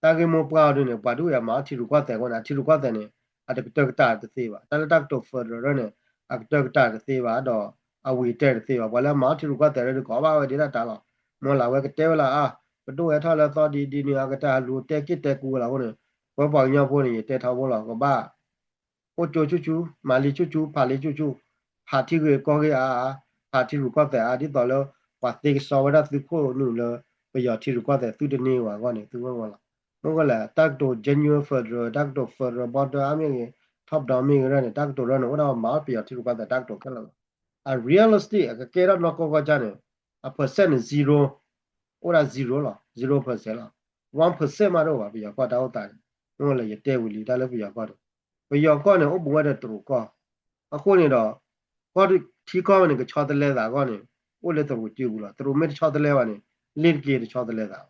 တၢ်ဂ့ၢ်မိၢ်ပှၢ်ဟီဒုန့ၣ် ပှၤဒုးယၤမၤအီၣ်ထံရူၢ်ကီၢ်သဲးအဃိန့ၣ် အထံရူၢ်ကီၢ်သဲးန့ၣ် အတကတၢၢ်ကတၢၢ်တသ့ဘၣ်. တၢ်လၢတၢ်ကတိၤ federal န့ၣ် အကတၢၢ်ကတၢၢ်တသ့ဘၣ် ဒီးအဝံၤအတဲာ်တသ့ဘၣ်. ပှၤလၢမၤအီၣ်ထံရူၢ်ကီၢ်သဲးဒီး ကအီၣ်ဘၣ်ဝဲဒၣ်တၢ်လီၤ. မ့ၢ်လၢအဝဲကတဲဝဲလၢအါ ပဒိၣ်ဝဲထီၣ်လၢသီဒ်ဒ်န့ၣ် အကတၢၢ်ဟးလူၤတဲက့ၣ်တဲကူဝဲလီၤအဃိန့ၣ် ပဝဲပှၤကညီဖိန့ၣ် ယတဲထီဘိလီၤ ကဘၣ် အိၣ်ကၠိဆူၣ်ဆူၣ် မၤလံဆူၣ်ဆူၣ် ဖးလံဆူၣ်ဆူၣ် ဖးထံဂ့ၢ်ကီၢ်ဂ့ၢ်အါအါ ဖးထံရူၢ်ကီၢ်သဲးအါ ဒ်သိးလၢ ပှၤသ့ကစီဝဲဒၣ်သုးခိၣ်နူာ်လၢ ပယီၤထံရူၢ်ကီၢ်သဲးသုတန့ၢ်ဝဲအဂီၢ်န့ၣ် သုဝဲဝဲလီၤ. မ့ၢ်ဝဲလဲၣ် တၢ်ကတိၤ genuine federal တၢ်ကတိၤ federal border အါမ့ၢ်ဂ့ၤ top down မ့ၢ်ဂ့ၤန့ၣ် တၢ်ကတိၤရၢန့ၣ် အိၣ်ဒၣ်မၤအီၣ်ပယီၤထံရူၢ်ကီၢ်သဲးတၢ်ကတိၤခဲလၢာ်လီၤ. အ realistic အကကဲထီၣ်နီၢ်ကီၢ်ကီၢ်ကၢ်န့ၣ် အ percent န့ၣ် zero အိၣ်ဒၣ် zero လီၤ zero percent လီၤ. one percent မးတအိၣ်ဘၣ် ပယီၤကီၢ်တၢ်အိၣ်သးန့ၣ် မ့ၢ်ဝဲလဲၣ် ယတဲဝံၤလံတၢ်လၢပယီၤကီၢ်န့ၣ် ပယီၤကီၢ်န့ၣ် အိၣ်ဘူးဝဲဒီးတရူးကီၢ် အဃိန့ၣ်ဒီး ကီၢ်ထံကီၢ်ဝဲန့ၣ် ကဆီတလဲသးအဂီၢ်န့ၣ် အိၣ်လၢတရူးစုပူၤလီၤ. တရူးမ့ၢ်တဆီတလဲဘၣ်န့ၣ် လ့ၢ်တက့ၢ်တဆီတလဲသးဘၣ်.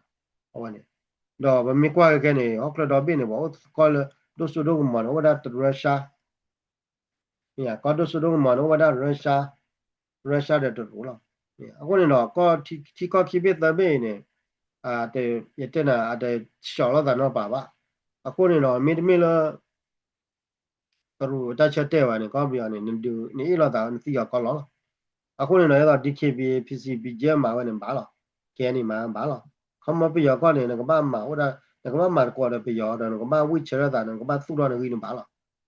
အဝဲန့ၣ် ဒီးပမ့ၢ်ကွၢ်ခဲခဲန့ၣ် ဟီၣ်ခိၣ်ဒီဘ့ၣ်န့ၣ် ပှၤအိၣ်ကီၢ်လၢဒိၣ်စိဒိၣ်ကမီၤန့ၣ် အိၣ်ဝဲဒၣ် Russia မ့ၢ်ဧါ ကီၢ်ဒိၣ်စိဒိၣ်ကမီၤန့ၣ် အိၣ်ဝဲဒၣ် Russia, Russia ဒီးတရူးလီၤ. အဃိန့ၣ်ဒီး ကီၢ်ထံကီၢ်ခံဘ့ၣ်သၢဘ့ၣ်အံၤန့ၣ် ယတဲနၤ အတဆှီးလိာ်သးနီတပၤဘၣ်. အဃိန့ၣ်ဒီး မ့တမ့ၢ်လၢ တရူးတၢ်ဆၢတဲာ်ဘၣ်န့ၣ် ကီၢ်ပယီၤန့ၣ် နအ့ၣ်လိာ်သး နသံအီၤကီၢ်လီၤလီၤ. အဃိန့ၣ်ဒီး ဒ်သိး DKBA PC BGF မၤဝဲန့ၣ်ဘၣ်လီၤ. ကဲန့ၣ်မၤဘၣ်လီၤ. ခီမီပယီၤကီၢ်န့ၣ် နကဘၣ်မၤအိၣ်ဒၣ် နကဘၣ်မၤသကိးဒီးပယီၤဒီး နကဘၣ်ဝံၣ်ဆၢထၢၣ်သး နကဘၣ်သူၣ်ထီၣ်နဂံၢ်န့ၣ်ဘၣ်လီၤ.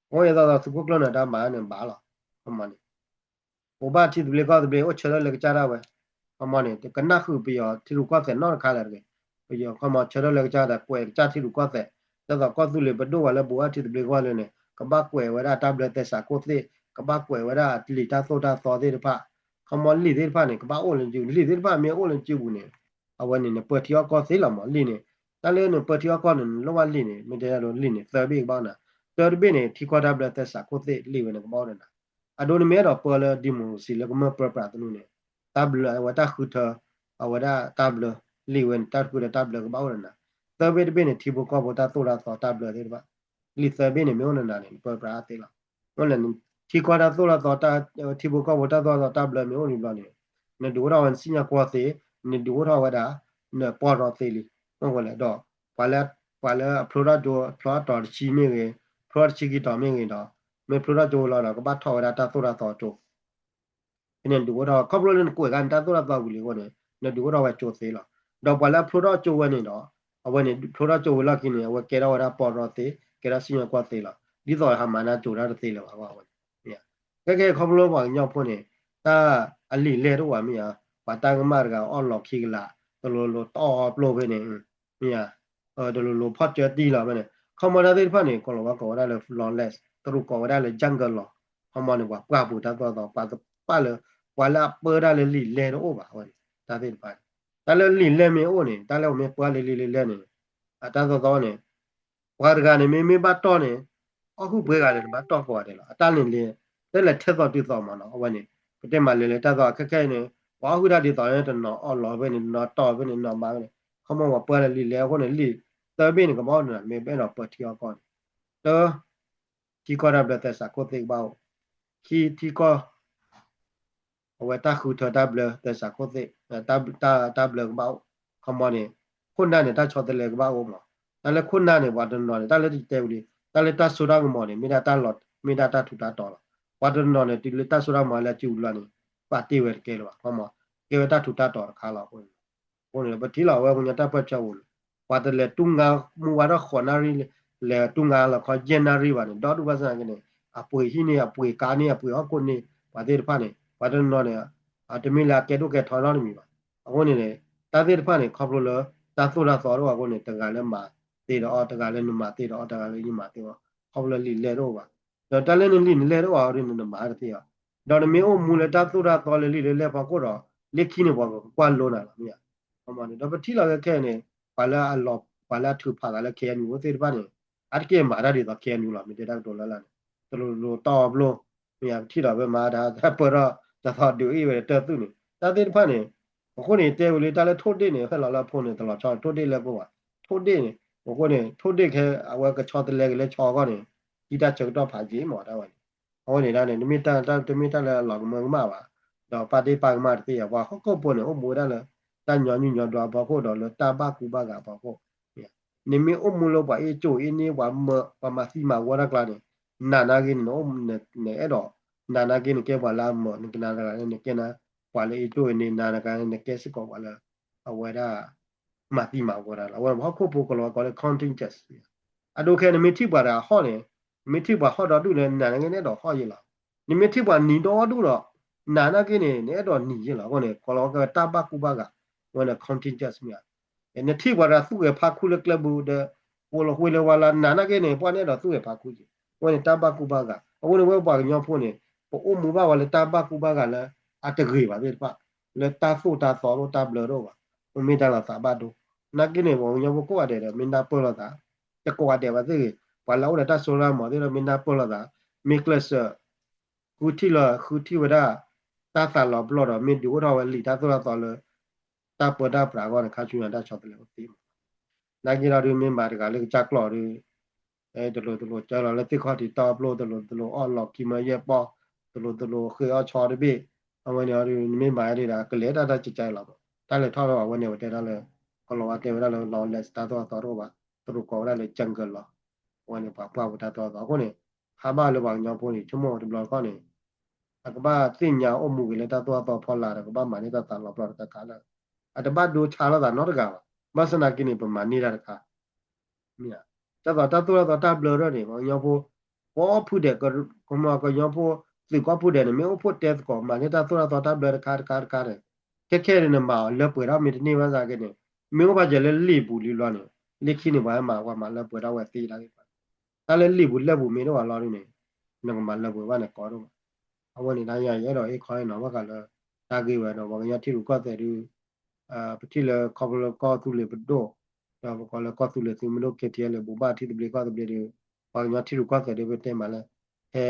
အဃိန့ၣ်ဒီး သုးခိၣ်ကျၢၢ်နၢၤဒါမၤန့ၣ်ဘၣ်လီၤ. ခီမီန့ၣ် အိၣ်ဘၣ်ထံသဘျ့ကီၢ်သဘျ့ အိၣ်ဆၢထၢၣ်လၢကစၢ်ဒၣ်ဝဲ ခီမီန့ၣ် တကနၣ်ဃုာ်ပယီၤထံရူၢ်ကီၢ်သဲးနီတခါလၢၤတဂ့ၤ. ပယီၤခီမီဆၢထၢၣ်လၢကစၢ်ဒီး ကွဲးကစၢ်ထံရူၢ်ကီၢ်သဲး ဒ်သိးကီၢ်သူလ့ၤပဒိၣ်ဝဲလၢဘူးဝဲထံသဘျ့ကီၢ်လၢန့ၣ် ကဘၣ်ကွဲးဝဲဒၣ်တၢ်ဘျၢသဲစးခိၣ်သ့ၣ် ကဘၣ်ကွဲးဝဲဒၣ်လံာ်တၢ်သိၣ်တၢ်သီသ့ၣ်တဖၣ် ခီမီလံာ်သ့ၣ်တဖၣ်န့ၣ် ကဘၣ်အိၣ်လၢစု လံာ်သ့ၣ်တဖၣ်မ့ၢ်အိၣ်လၢစုပူၤန့ၣ် အဝဲန့ၣ် နပၢထံအီၣ်ကီၢ်သ့လီၤမး လံာ်န့ၣ် တၢ်လၢနပၢထံအီၣ်ကီၢ်န့ၣ် နလိၣ်ဘၣ်လံာ်န့ၣ် မ့ၢ်တဲဒ်လံာ်န့ၣ် သၢဘ့ၣ်ကဘၣ်အိၣ်နၤ, သၢတဘ့ၣ်န့ၣ် ထံကီၢ်တၢ်ဘျၢသဲစးခိၣ်သ့ၣ်လံာ်ဝဲန့ၣ် ကဘၣ်အိၣ်ဒီးနၤ, အဒိနမ့ၢ်အဲၣ်ဒိးပၢလၢ democracy လၢကမၢၢ်ပၢပြးသနူန့ၣ် တၢ်ဘျၢအဝဲတၢ်ဃုထၢ အဝဲဒၣ်တၢ်ဘျၢ လံာ်ဝဲန့ၣ် တၢ်ဃုထၢတၢ်ဘျၢကဘၣ်အိၣ်ဒီးနၤ, သၢဘ့ၣ်တဘ့ၣ်န့ၣ် ထံဖိကီၢ်ဖိတၢ်သိၣ်တၢ်သီတၢ်ဘျၢသ့ၣ်တဖၣ် လံာ်သၢဘ့ၣ်န့ၣ် မ့ၢ်အိၣ်ဒီးနၤန့ၣ် နပၢပြးအသ့လီၤ. ထံကီၢ်တၢ်သိၣ်တၢ်သီ ထံဖိကီၢ်ဖိတၢ်သိၣ်တၢ်သီတၢ်ဘျၢမ့ၢ်အိၣ်လံဘျီန့ၣ် နဒုးအိၣ်ထီၣ်ဝဲနစံၣ်ညီၣ်ကွီၢ်သ့, နဒုးအိၣ်ထီၣ်ဝဲဒၣ် နပီၢ်ရီသ့လံ. မ့ၢ်ဝဲလဲၣ်ဒီး ပှၤလၢ ပှၤလၢအဖျိထီၣ်ကၠိ ဖျိထီၣ်တီၤတဆံမ့ၢ်ဂ့ၤ, ဖျိထီၣ်တဆံခံတီၤမ့ၢ်ဂ့ၤဒီး မ့ၢ်ဖျိထီၣ်ကၠိလီၤဒီး ကဘၣ်ထီၣ်ဝဲဒၣ်တၢ်သိၣ်တၢ်သီကၠိ ဖဲန့ၣ်ဒုးအိၣ်ထီၣ် ခီဖျိလၢနကွဲးဂၤန့ၣ် တၢ်သိၣ်တၢ်သီဝံၤလံအဃိန့ၣ် နဒုးအိၣ်ထီၣ်ဝဲကၠိသ့လီၤ. ဒီးပှၤလၢအဖျိထီၣ်ကၠိဝဲန့ၣ်ဒီး အဝဲန့ၣ် ဖျိထီၣ်ကၠိဝံၤလီၢ်ခံန့ၣ် အဝဲကဲထီၣ်ဝဲဒၣ်ပီၢ်ရီသ့, ကဲထီၣ်စံၣ်ညီၣ်ကွီၢ်သ့လီၤ. ဒ်သိးဟးမၤနၢၤကၠိတၢ်တသ့လၢၤဘၣ်အဝဲန့ၣ် ကဲကဲခီဖျိပှၤကညီဖိန့ၣ် တၢ်အလံာ်လဲၢ်တအိၣ်ဘၣ်မ့ၢ်ဧါ, ပှၤတၢ်ကမၣ်တဂၤအီၣ်လီၤခံကလး တလိၤလိၤတီၢ်ပျိၢ်ဖဲန့ၣ် မ့ၢ်ဧါ, တလိၤလိၤဖီၣ်ကၢတံၢ်လီၤဖဲန့ၣ် ခီမီတၢ်သ့ၣ်တဖၣ်န့ၣ် ကီၢ်လီၤဝါကိးဝဲဒၣ်လၢ lawless တရူးကိးဝဲဒၣ်လၢ jungle law ခီမီန့ၣ် ပှၤပှၢ်ပူၤတၢ်သိၣ်တၢ်သီ ပှၤတပာ်လၢ ပှၤလၢအပၢတၢ်လၢလံာ်လဲၢ်တအိၣ်ဘၣ်ဝဲန့ၣ် တၢ်သ့ၣ်တဖၣ်န့ၣ် တၢ်လၢလံာ်လဲၢ်မ့ၢ်အိၣ်န့ၣ် တၢ်လၢပမ့ၢ်ပၢလၢလံာ်လဲၢ်န့ၣ် အတၢ်သိၣ်တၢ်သီန့ၣ် ပှၤတဂၤန့ၣ် မ့မ့ၢ်ဘၣ်တီၢ်န့ၣ် အီၣ်ဟုၣ်ပှဲၤဂၤန့ၣ် တဘၣ်တီၢ်ကိးဂၤဒဲးလီၤ. အတၢ်န့ၣ်လံ တဲလဲၤထဲသိးတုၤသိးမးနီၤ အဝဲန့ၣ် ပတဲမၤလဲၤလၢတၢ်သိၣ်ခဲခဲအံၤန့ၣ် ပှၤအီၣ်ဟုၣ်တၢ်ဒ်သိးန့ၣ် တနီၤအီၣ်လီၤဖဲန့ၣ် တနီၤတီၢ်ဖဲန့ၣ် တနီၤမၤဖဲန့ၣ် ခီမီပှၤပၢလၢလံာ်လဲၢ်အဃိန့ၣ် လံာ်သၢဘ့ၣ်န့ၣ် ကဘၣ်အိၣ်န့ၣ် မ့ၢ်ဘၣ်ဒီးပၢထံအီၣ်ကီၢ်န့ၣ် တၢ ထံကီၢ်တၢ်ဘျၢသဲစးခိၣ်သ့ၣ်ကဘၣ်အိၣ်, ခံထံကီၢ် အဝဲတၢ်ဃုထၢတၢ်ဘျၢသဲစးခိၣ်သ့ၣ် တၢ်ဘျၢကဘၣ်အိၣ်, ခီမီန့ၣ် ခိၣ်နၢ်န့ၣ် တၢ်ဆီတလဲကဘၣ်အိၣ်မး, တၢ်လၢခိၣ်နၢ်န့ၣ် ပှၤတနီၤန့ၣ် တၢ်လၢတဲဝံၤလံ တၢ်လၢတၢ်စိတၢ်ကမီၤန့ၣ် မ့ၢ်ဒၣ်တၢ်လီၤ မ့ၢ်ဒၣ်တၢ်ထူးတၢ်တီၤလီၤ. ပှၤတနီၤန့ၣ် တုၤလၢတၢ်စိတၢ်ကမီၤလၢအစုပူၤလီၤန့ၣ် ပာ်တ့ၢ်ဝဲတကဲလၢၤဘၣ် ခီမီ ကဲဝဲတၢ်ထူးတၢ်တီၤတခါလီၤ. အဃိန့ၣ် ပထံၣ်လီၤဝဲပှၤကညီတၢ်ပၢဆှၢပူၤန့ၣ် ပှၤတလဲၤတူၢ်ငါမူဝါထီၣ်ဃိးနၣ်ရံၣ် လဲၤတူၢ်ငါလီၤခီယဲၢ်နၣ်ရံၣ်ဘၣ်န့ၣ် ဒီဒူၣ်ဘၣ်ဆၣ်သနာ်က့န့ၣ် အပှ့ၤဟံၣ်န့ၢ် အပှ့ၤကါန့ၢ် အပှ့ၤဟီၣ်ခိၣ်န့ၢ် ပှၤသ့ၣ်တဖၣ်န့ၣ် ပှၤတနီၤန့ၣ် တမ့ၢ်လၢအကဲဒိၣ်ကဲထီနီတမံၤဘၣ်. အဃိန့ၣ်န့ၣ် တၢ်သ့ၣ်တဖၣ်န့ၣ် ခီဖျိလၢ တၢ်သိၣ်တၢ်သီတအိၣ်ဘၣ်အဃိန့ၣ် တဂၤလၢမၤသ့ဒီးအီၤ တဂၤလၢနမၤသ့ဒီးအီၤ တဂၤလၢယမၤသ့ဒီး ခီဖျိလံာ်လဲၢ်တအိၣ်ဘၣ်. ဒီးတၢ်လၢနလံာ်နလဲၢ်တအိၣ်ဘၣ်အဃိန့ၣ် နမၤတသ့ဘၣ်. ဒီးနမ့ၢ်အိၣ်မူလၢတၢ်သိၣ်တၢ်သီလၢလံာ်လၢလဲၢ်ဖီခိၣ်ဒီး လၢခံန့ၣ် ပှၤကကွၢ်လိနၤလီၤ မ့ၢ်ဧါ. ဒီးပထံၣ်လီၤခဲခဲအံၤန့ၣ် ပှၤလၢအလီၤ ပှၤလၢအထုးဖးသးလၢ KNU သ့ၣ်တဖၣ်န့ၣ် အါတက့ၢ်မၤတၢ်ဒ်သိး KNU လီၤ မ့ၢ်တဲတၢ်ကတိၤလၢ်လၢ်န့ၣ် တလိၤလိၤတီၢ်ပျိၢ် မ့ၢ်ဧါ ပထံၣ်ဒီးဖဲမၤတၢ် ပၢထီၣ်တသီဒုးအ့ၣ်ဝဲဒီးတၢ်သူၣ်န့ၣ် တၢ်သ့ၣ်တဖၣ်န့ၣ် အဃိန့ၣ် တဲဝံၤလံ တၢ်လၢထိၣ်ဒ့ၣ်န့ၣ် ဟဲလီၤလၢအဖိန့ၣ် တလီၤဆီ ထိၣ်ဒ့ၣ်လၢပှၤ ထိၣ်ဒ့ၣ်န့ၣ် အဃိန့ၣ် ထိၣ်ဒ့ၣ်ခဲ အဝဲကဆီတလဲက့ၤလၢဆီအဂီၢ်န့ၣ် တံၢ်တၢ်ဆၢကတီၢ်ဖးယံာ်မး တၢ်ဝဲန့ၣ် အဃိန့ၣ်ဒၣ်န့ၣ် တမ့ၢ်တၢ် တမ့ၢ်တၢ်လၢအလီၤကမၢကမၣ်ဘၣ် ဒီးပာ်တ့ၢ်ပာ်ကမၣ်တသ့ယၤ ပှၤဟီၣ်ခိၣ်ဖိန့ၣ် အိၣ်မူဝဲဒၣ်လၢ တၢ်ညီနုၢ်ညီဒွးအဖီခိၣ်ဒီးလၢတၢ်ဘၣ်ကူဘၣ်ဂာ်အဖီခိၣ် နမ့ၢ်အိၣ်မူလၢပှၤအ့ၣ်ကၠိအ့ၣ်န့ၢ် ပှၤမၤသံမၤဝီတၢ်ကျါန့ၣ် နၤနာ်က့န့ၣ် နအဲၣ်ဒိး နၤနာ်က့န့ၣ် ကဲပှၤလၢအမၢ နကနၤတဂၤန့ၣ် နကဲနၤ ပှၤလၢအ့ၣ်ကၠိအ့ၣ်န့ၢ် နၤတဂၤန့ၣ် နကဲစ့ၢ်ကီးပှၤလၢ အဝဲဒၣ် မၤသံမၤဝီတၢ်လီၤ အဝဲဟီၣ်ခိၣ်ဖိကလီၤဝဲကိးလၢ contagious အဒိခဲ နမ့ၢ်ထံၣ်ပှၤတဂၤဟီၣ်န့ၣ် နမ့ၢ်ထံၣ်ပှၤဟီၣ်ဒီဒူၣ်န့ၣ် နၤနာ်က့နအဲၣ်ဒိးဟီၣ်ယဲလီၤ နမ့ၢ်ထံၣ်ပှၤနံၤဒီဒူၣ်ဒီး နၤနာ်က့န့ၣ် နအဲၣ်ဒိးနံၤယဲလီၤ အဃိန့ၣ် ကလီၤဝဲကိးတၢ်ဘၣ်ကူဘၣ်ဂာ် အဝဲန့ၣ် contagious မ့ၢ်ဧါ နထံၣ်ပှၤတဂၤသူၣ်ဂဲၤဖးခူလၢကျဲပူၤဒီး ပှၤလီၤဃ့လၢဝါလၢ နၤနာ်က့န့ၣ် ပှၤနအဲၣ်ဒိးသူၣ်ဂဲၤဖးခူက့ၤ အဝဲန့ၣ်တၢ်ဘၣ်ကူဘၣ်ဂာ် အဃိန့ၣ် ဝဲပှၤကညီဖိန့ၣ် ပအိၣ်မူဘၣ်ဝဲလၢတၢ်ဘၣ်ကူဘၣ်ဂာ်လၢ အတဂ့ၤဘၣ်သ့ၣ်တဖၣ် လၢတၢ်သိၣ်တၢ်သီလိၣ်တၢ်ဘျၢတအိၣ်ဘၣ် မ့ၢ်တၢ်လီၤသးဘၣ်ဒိ နာ်က့န့ၣ် ပှၤကညီဖိကိးဂၤဒဲးဒီး မ့ၢ်နၢ်ပၢၢ်လိာ်သး တကိးဂၤဒဲးဘၣ်သ့ၣ်ဂ့ၤ ပှၤလၢအအိၣ်ဒီးတၢ်စိတၢ်ကမီၤသ့ၣ်ဒီး မ့ၢ်နၢ်ပၢၢ်လိာ်သး မ့ၢ်ကျဲးစၢး ဃုထံၣ်လီၤ ဃုထံၣ်ဝဲဒၣ် တၢ်သးလီၤပျီၢ်ဒီး မ့ၢ်ဒုးအိၣ်ထီၣ်ဝဲလံာ်တၢ်သိၣ်တၢ်သီလၢ တၢ်ပၢတၢ်ပြးအဂီၢ်န့ၣ် ခါဆူညါတၢ်ဆီတလဲအိၣ်သ့မး နာ်က့ဒီးဒုး မ့ၢ်မၤတဂၤလၢကစၢ်ကျီၢ်ဒုး တလိၤတလိၤကၢလီၤလၢသ့ၣ်ခီၣ်ထံးတီပျိၢ် တလိၤတလိၤအီၣ်လီၤခံမၢယဲၢ်ပီၢ် တလိၤတလိၤဃ့အီၣ်ဆီတဘ့ၣ် အဝဲန့ၣ်အီၤဒုး နမ့ၢ်မၤဒ်ဒီး ကလဲၤတၢ်တၢ်ကဲကဲလီၤမး တၢ်လဲၤထီၣ်လၢအဝဲန့ၣ် ပတဲဒၣ်လၢ ကလီၤဝါတဲဝဲဒၣ်လၢ lawless တၢ်သိၣ်တၢ်သီတအိၣ်ဘၣ် တရူးကိးဝဲဒၣ်လၢ jungle law အဝဲန့ၣ် ပှၤပှၢ်ပူၤတၢ်သိၣ်တၢ်သီအဃိန့ၣ် ဟါဘၣ်လၢပှၤကညီဖိန့ၣ် ဆိကမိၣ်တဘျီတခီၣ်န့ၣ် အကဘၣ်သ့ၣ်ညါအိၣ်မူက့ၤလၢတၢ်သိၣ်တၢ်သီဖီလာ်ဒီး ကဘၣ်မၤန့ၢ်တၢ်သးလီၤပျီၢ်တခါခါလၢ အတဘၣ်ဒိဆါလိာ်သးနီတဂၤဘၣ် ဘၣ်ဆၣ်သနာ်က့န့ၣ် ပမၤန့ၢ်တၢ်တခါ မ့ၢ်ဧါ တၢ်သိၣ်တၢ်သီတၢ်ဘျၢထီၣ်န့ၣ် ပှၤကညီဖိ ကိးဖုဒဲး ကမၤကညီဖိ သုးကိးဖုဒဲးန့ၣ် မ့ၢ်အိၣ်ဖှိၣ်တဲသကိးမၤန့ၢ်တၢ်သိၣ်တၢ်သီတၢ်ဘျၢတခါတခါတခါန့ၣ် ခဲခဲန့ၣ် နမၤအီၤလၢပှဲၤထီၣ်မ့ၢ်တန့ၢ်ဘၣ်ဆၣ်က့န့ၣ် မ့ၢ်အိၣ်ဘၣ်စၢၤလၢလံာ်ပူၤလံဘျီန့ၣ် လၢခံန့ၣ် ပှၤဟဲမၤပှၤမၤလၢပှဲၤထီၣ်ဝဲသ့ဒၣ်ဂ့ၤ တၢ်လၢလံာ်ပူၤလဲၢ်ပူၤမ့ၢ်တအိၣ်ဘၣ်လီၤဒ်န့ၣ် နကမၤလၢပှဲၤဘၣ်န့ၣ်ကီဒိၣ်ဘၣ် အဝဲန့ၣ်တၢ်ယအဲၣ်ဒိးဟ့ၣ်ခီဟ့ၣ်နီၤဘၣ်ဃးလၢ တၢ်ဂ့ၢ်ဝဲဒီး ပှၤကညီထံရူၢ်ကီၢ်သဲးဒုး ပထံၣ်လၢခီဖျိလၢကီၢ်သူလ့ၤပဒိၣ် ဒီးပကိးလၢကီၢ်သူလ့ၤသုးမုၢ်ဒိၣ် KTLA ဘိးဘၣ်ထံသဘျ့ကီၢ်သဘျ့ဒီး ပှၤကညီထံရူၢ်ကီၢ်သဲးဒီး ပတဲမးလၢ ဟဲ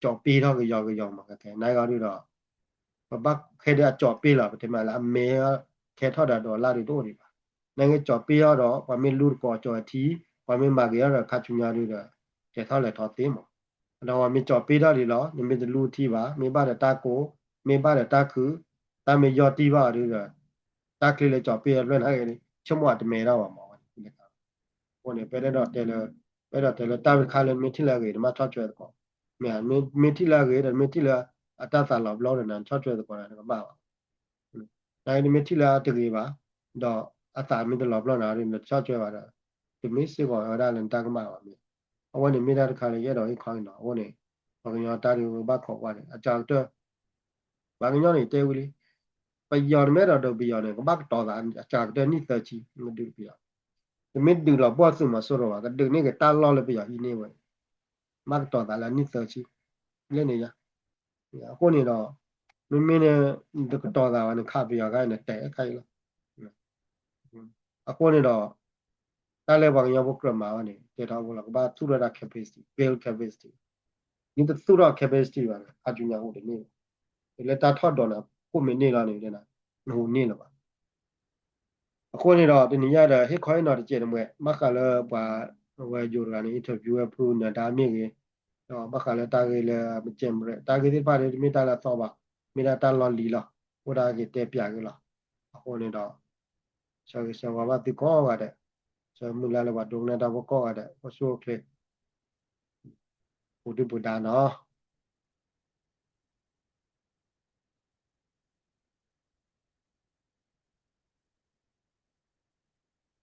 ကၠီၣ်ပ့ထီၣ်ကယီကယီမး ခဲခဲ နာ်က့အီၤဒုဒီး ပဘၣ်ခဲဒီးအကၠီၣ်ပ့လီၤ ပတဲမးလၢအမဲာ် ခဲထီၣ်ဒီးဒီးလၢ်ဒုးတအိၣ်ဒံးဘၣ်. နာ်က့ကၠီၣ်ပ့ထီၣ်ဒီး ပှၤမ့ၢ်လူတကိးကၠီၣ်အထံ ပှၤမ့ၢ်မၤဂ့ၤထီၣ်ဒီးခါဆူညါဒုဒီး ကဲထီၣ်လဲၤထီၣ်သ့မး. ဒီးပှၤမ့ၢ်ကၠီၣ်ပ့ထီၣ်ဒံးလီၤ နမ့ၢ်တလူထံဘၣ် မ့ၢ်ဘၣ်ဒီးတၢ်ကိး မ့ၢ်ဘၣ်ဒီးတၢ်ခုး တၢ်မ့ၢ်ယီၢ်တံၢ်ဘၣ်အီၤဒုဒီး တၢ်ချ့လၢကၠီၣ်ပ့အဖျၢၣ်နာ်က့န့ၣ် ဆိကမိၣ်အတမဲာ်ထီၣ်ဘၣ်မးဝဲန့ၣ် အဃိန့ၣ် ပအဲၣ်ဒိးတဲလၢ ပအဲၣ်ဒိးတဲလၢတၢ်တခါလၢနမ့ၢ်ထံၣ်လၢအဂ့ၤ နဘၣ်ဆီၣ်ထွဲသကိး, မ့ၢ်ဧါ, မ့ၢ်ထံၣ်လၢအဂ့ၤဒီး မ့ၢ်ထံၣ်လၢအတၢ်သးလီၤပျီန့ၣ် နဆီၣ်ထွဲသကိးဒီးနကဘၣ်ဘၣ်. နာ်က့နမ့ၢ်ထံၣ်လၢအတဂ့ၤဘၣ် ဒီးအသးမ့ၢ်တလီၤပျီနၤဒီး နတဆီၣ်ထွဲဘၣ်ဒီး တမ့ၢ်စ့ၢ်ကီးဝဲဒၣ်လၢနတၢ်ကမၣ်ဘၣ်မ့ၢ်. အဝဲန့ၣ်မ့ၢ်တၢ်တခါလၢယအဲၣ်ဒိးဟ့ၣ်ခီဟ့ၣ်နီၤ အဃိန့ၣ် ပှၤကညီတၢ်ဒုးဘၣ်ခိးကွၢ်န့ၣ် အစှၤကတၢၢ် ပှၤကညီန့ၣ်တဲဝံၤလံ ပယီၤနမ့ၢ်အဲၣ်ဒိးဒုးပယီၤန့ၣ် ကဘၣ်ကတီၤသးအစှၤကတၢၢ်နံၣ်သၢဆံ မ့ၢ်ဒုးပယီၤ, တမ့ၢ်ဒုးလီၤဘီၣ်သုးမီၤစိရိၤဘၣ် ကဒုးန့ၢ်က့ၤတၢ်လီၢ်လၢပယီၤဟံးန့ၢ်ဝဲန့ၣ် ဘၣ်ကတီၤသးလၢအနံၣ်သၢဆံ လၢန့ၣ်ယါ. အဃိန့ၣ်ဒီး မ့မ့ၢ်နတကတီၤသးဘၣ်န့ၣ် ခးပယီၤခါန့ၣ် တဲခါအံၤလီၤ. အဃိန့ၣ်ဒီး တၢ်လၢပှၤကညီဖိကြၢးမၤဝဲန့ၣ် တဲထီဘိလီၤ ကဘၣ်သူၣ်ထီၣ်တၢ် capacity, build capacity, နတသူၣ်ထီၣ် capacity ဘၣ်န့ၣ် ခါဆူညါဟူးတန့ၢ်ဘၣ်. လၢတၢ်ထီၣ်ဒိးန့ၣ် ဟူးမ့ၢ်န့ၢ်လီၤန့ၣ် နဟူးန့ၢ်လၢၤဘၣ်. အဃိန့ၣ်ဒီး တနံၤညါဒီး ဟ့ၣ်ခီဟ့ၣ်နီၤတစဲးတမှဲး ဘၣ်ဃးလၢပှၤဝဲယိၤတဂၤန့ၣ် interview ဝဲဖုနၢၤဒါမ့ၢ်ဂ့ၤ, ဒီးဘၣ်ဃးလၢတၢ်ဂ့ၢ်လၢမကဲမရဲၣ် တၢ်ဂ့ၢ်သ့ၣ်တဖၣ်န့ၣ် တမ့ၢ်တၢ်လၢအသီဘၣ်, မ့ၢ်ဒၣ်တၢ်လီၢ်လံၤလီၤ. အိၣ်ဒၣ်က့ၤတဲပၠးက့ၤလီၤ. အဃိန့ၣ်ဒီး ဆၢဂ့ၤဆၢဝါဘၣ်သုကိးဂၤဒဲး, ဆၢမုၢ်လၢ်လၢပှၤဒိကနၣ်တၢ်ဖိကိးဂၤဒဲး အိၣ်ဆူၣ်အိၣ်ချ့ ပူၤဒုၣ်ပူၤဒါနီၤ.